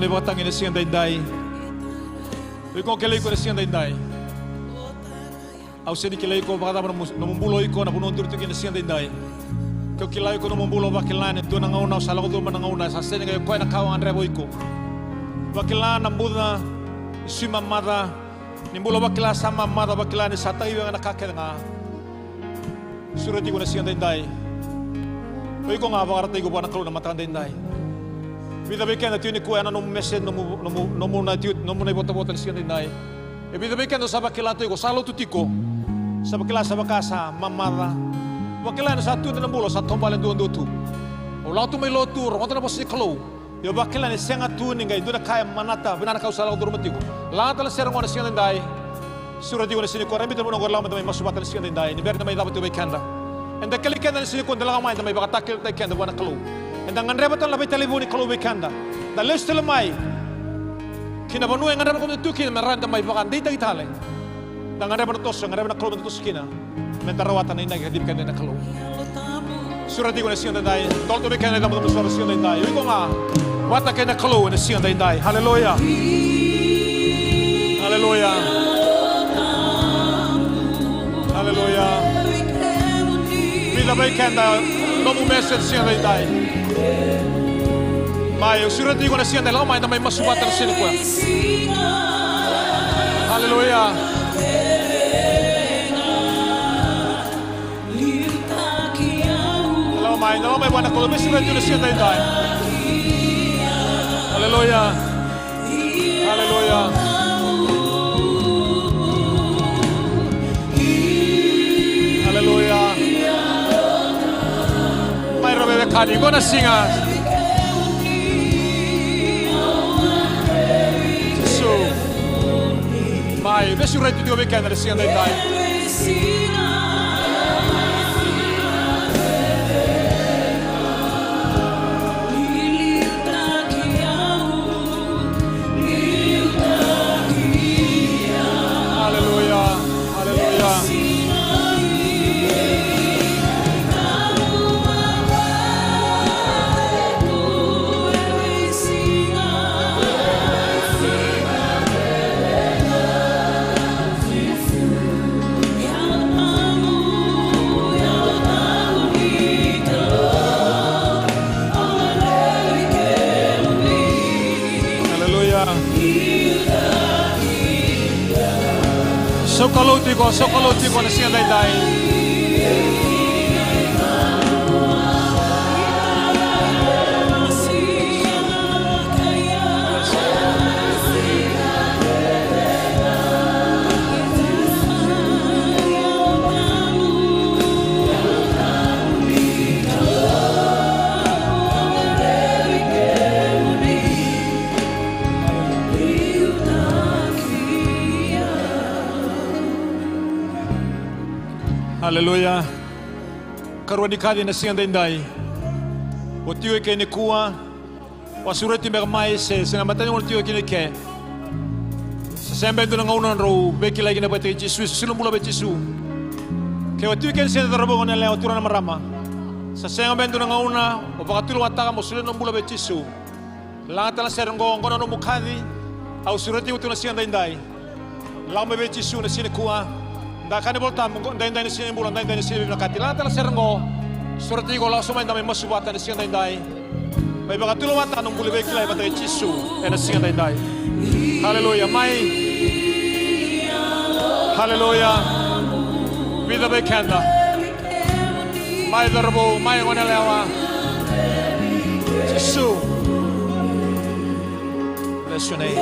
Na ivakatagi na siga daidai. O iko kilai iko na siga daidai. Au sega ni kilai iko vakacava nomu, nomu bula o iko na vanua duri tu kina na siga daidai. Ke o kilai iko nomu bula o vakila ni dua na gauna o sa lako curuma na gauna sa sega ni o koya na ka o gadreva o iko. Vakila na buca ni sui mamaca. Ni bula o vakila sa mamaca, vakila ni sa tagi vei ga na ka kece ga. Sureti iko na siga daidai. O iko ga vakaraitaki iko vua na Kalou na mataka daidai. Vica vei keda tiko nikua ya na nomu message, nomu, nomu, nomu na tiko, nomu na ivotavota na siga daidai. E vica vei keda sa vakila tiko, sa lotu tiko. Sa vakila sa vaka sa mamaca. Vakila ni sa tu na bula sa taubale duadua tu. Au lako tu mai lotu, rogoca na vosa ni Kalou. Io, vakila ni sega tu ni qai dua na ka e manata, vinaka na ka au sa lako curuma tiko. Laga tale sere qo na siga daidai. Sureti iko na siga nikua, rabi tale muna qo, lako mai da mai masu vata na siga daidai. Ni bera ni da mai cava tu vei keda. Eda kilai keda na siga nikua, da lako mai da mai vakatakilakilataki keda vua na Kalou. Eda gadreva tale na veitalevoni ni Kalou vei keda. Da lesu tale mai ki na vanua e gadreva na Kalou tu kina, me rawa ni da mai vakadeitaki tale. Da gadreva na toso, gadreva na Kalou me da toso kina. Me da rawata na inaki ka civi keda na Kalou. Sureti iko na siga daidai. Tolo tu vei keda na icabocabo ni soro na siga daidai. O iko ga vata kei na Kalou ena siga daidai. Haleluya. Haleluya. Haleluya. Vica vei keda nomu message siga daidai. Mai, au sureti iko na siga daidai, lako mai da mai masu vata na siga nikua. Haleluya. Lako mai, lako mai vua na Kalou, me sureti iko na siga daidai. Haleluya. Haleluya. Haleluya. Mai ra veiwekani, qo na siga. Jisu. Mai, me sureti tiko vei keda na siga daidai. Haleluya. Haleluya. Haleluya. Sokalou tiko, sokalou tiko na siga daidai. Haleluya. Karua ni kaci na siga daidai. O tiko eke nikua, o a sureti beka mai se, se na matani o tiko kina eke. Sa sega beka e dua na gauna drau veikilai kina vata kei Jisu, se solia bula vei Jisu. Ke o tiko eke ni se cauravou, goneyalewa, turaga, marama. Sa sega beka e dua na gauna o vakatulewataka mo solia na bula vei Jisu. Laga tale na sere qo, qo na nomu kaci. Au sureti iko tu na siga daidai. Lako mai vei Jisu na siga nikua. Da kaya na iVolatabu, qo daidai na siga ni bula, daidai na siga ni vinakati. Laga tale na sere qo. Sureti iko, lako sobu mai da mai masu vata na siga daidai. Mai vakatulewataka na nomu bula veikilai vata kei Jisu ena siga daidai. Haleluya. Mai. Haleluya. Vica vei keda. Mai cauravou, mai goneyalewa. Jisu. Bless your name.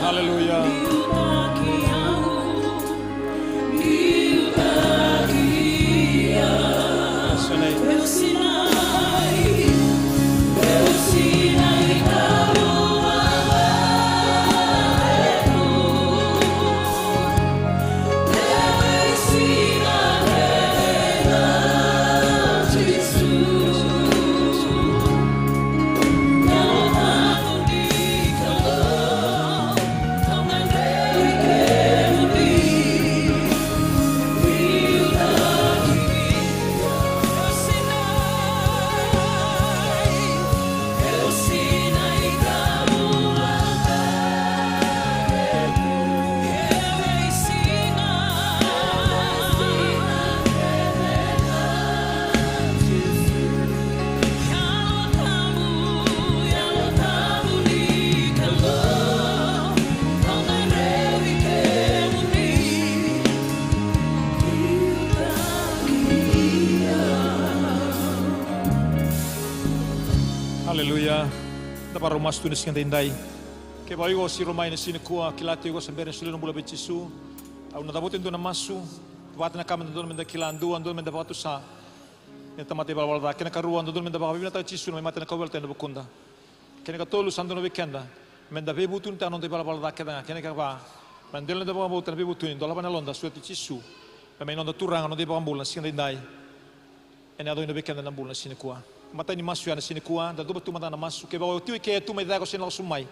Hallelujah. Bless your name. Aleluya. Da vakarau masu tu na siga daidai. Kevaka iko siro mai na siga nikua, kila tiko sa bera ni solia na bula vei Jisu. Au na cavuta e dua na masu. Vata na ka me da dodonu me da kila, dua, dodonu me da vakatusa na tamata ivalavala ca. Kena karua, dodonu me da vakavinavinakataka Jisu na mai mate na kauveilatai ena vukuda. Kena katolu, sa dodonu vei keda me da veivutunitaka na noda ivalavala ca kece ga. Kena kava, me da dela na noda vakabauta, na veivutuni, dolava na yaloda, sureti Jisu me mai noda Turaga, noda iVakabula na siga daidai. Ena yaco ina vei keda na bula na siga nikua. Matai ni masu ya na siga nikua, da cuva tu mada na masu. Kevaka o tu i ke, tu mai cake, o sega ni lako sobu mai,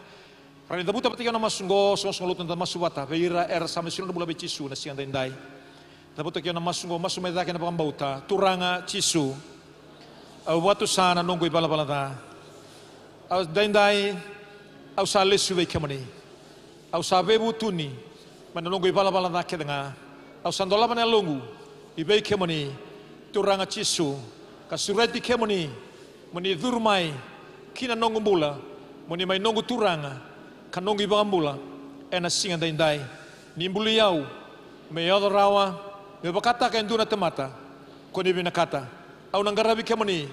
rawa ni cavuta vata kei au na masu oqo, soqosoqo lotu, da masu vata vei ira era sa mai solia na bula vei Jisu na siga daidai. Cavuta vata kei au na masu oqo, masu mai cake ena vakabauta. Turaga Jisu, au vakatusa na noqu ivalavala ca. Au daidai, au sa lesu vei kemuni. Au sa veivutuni mai na noqu ivalavala ca kece ga. Au sa dolava na yaloqu i vei kemuni, Turaga Jisu, ka sureti kemuni mo ni curu mai ki na noqu bula, mo ni mai noqu Turaga ka noqu iVakabula ena siga daidai. Ni buli au me yaco rawa meu vakataka e dua na tamata ko ni vinakata. Au na qaravi kemuni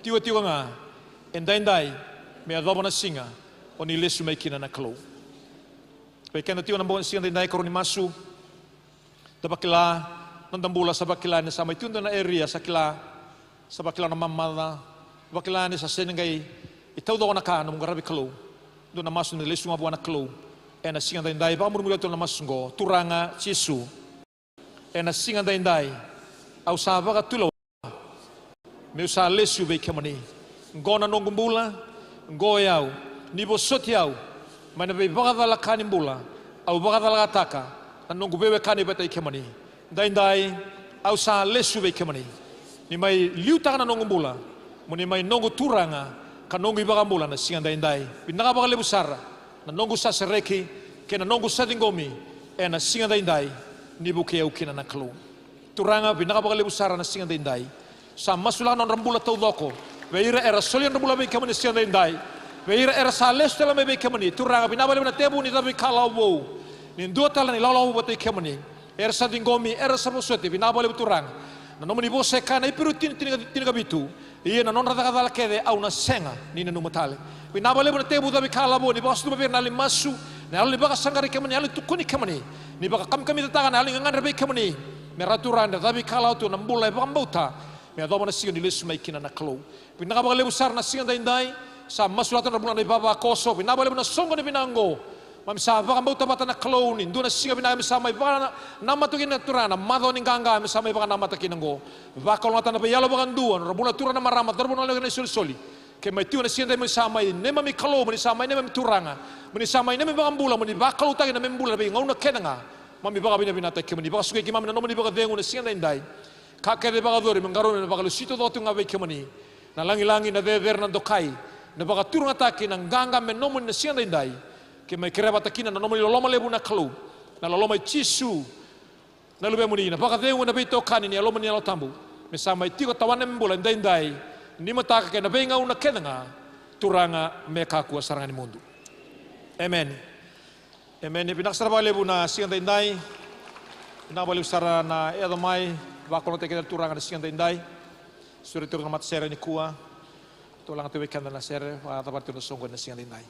tikotiko ga e daidai me yacova na siga o ni lesu mai kina na Kalou. Vei keda tiko na bogi ni siga daidai, karua ni masu. Da vakila na noda bula, sa vakila ni sa mai tu dua na eria, sa kila, sa vakila na mamaca, vakila ni sa sega ni qai taucoko na ka, na nomu qaravi Kalou. Dua na masu ni lesu ga vua na Kalou ena siga daidai. Vakamurimuri atu na masu oqo. Turaga Jisu, ena siga daidai, au sa vakatulewa meu sa lesu vei kemuni. Qo na noqu bula, qo o au. Ni vosoti au mai na veivakacalaka ni bula au vakacalakataka na noqu veiwekani vata kei kemuni. Daidai au sa lesu vei kemuni. Ni mai liutaka na noqu bula, mo ni mai noqu Turaga ka noqu iVakabula na siga daidai. Vinaka vakalevu sara na noqu sa sereki kei na noqu sa ciqomi ena siga daidai, ni vukei au kina na Kalou. Turaga, vinaka vakalevu sara na siga daidai. Sa masulaka na nodra bula taucoko. Vei ira era solia nodra bula vei kemuni na siga daidai. Vei ira era sa lesu tale mai vei kemuni. Turaga, vinaka vakalevu na tekivu ni cavi kalawa vou. Ni dua tale na ilawalawa vou vata kei kemuni. Era sa ciqomi, era sa vosoti, vinaka vakalevu Turaga. Na nomuni vosa e kaya na Iperiu tini, tini, tinikavitu. Ia na nodra cakacala kece au na sega ni nanuma tale. Vinaka vakalevu na tekivu cavi kalawa vou, ni vakasucuma vei ira na yalo ni masu, na yalo ni vakasaqarai kemuni, na yalo ni tukuni kemuni, ni vakakamikamitataka na yalo ni gagadre vei kemuni. Me ratou rawa ni cavi kalawa tu na bula e vakabauta me yacova na siga ni lesu mai kina na Kalou. Vinaka vakalevu sara na siga daidai. Sa masulaka na bula na ivavakoso. Vinaka vakalevu na soqo ni vinaka oqo. Mami sa vakabauta vata na Kalou ni dua na siga vinaka me sa mai vakanamata kina na Turaga, na macawa ni qaqa me sa mai vakanamata kina oqo. Vakalougatataka na veiyalo vakadua, na nodra bula na turaga, na marama, cauravou, na lewe ni isolisoli. Keimami tiko na siga daidai, mo ni sa mai neimami Kalou, mo ni sa mai neimami Turaga, mo ni sa mai neimami iVakabula, mo ni vakalougatataki na neimami bula ena veigauna kece ga. Mami vakavinavinakataki kemuni, vakasukai keimami na nomuni vakacegu na siga daidai. Ka kece e vakayacori me qarauni na vakalesui taucoko tu ga vei kemuni. Na lagilagi, na cecere, na dokai, na vakaturagataki, na qaqa me nomuni na siga daidai. Keimami kerea vata kina na nomuni loloma levu na Kalou, na loloma i Jisu na Luvemuni, na vakacegu, na veitokani ni Yalomuni na Yalo Tabu, me sa mai tiko tawana na neimami bula edaidai, ni mataka kei na veigauna kece ga, Turaga, me kakua sara ga ni mudu. Emeni. Emeni. Vinaka sara vakalevu na siga daidai. Vinaka vakalevu sara na yaco mai, vakalougatataki keda na Turaga na siga daidai. Sureti ira na matasere nikua. Tou laga tu vei keda na sere, vakacavara tu na soqo ena siga daidai.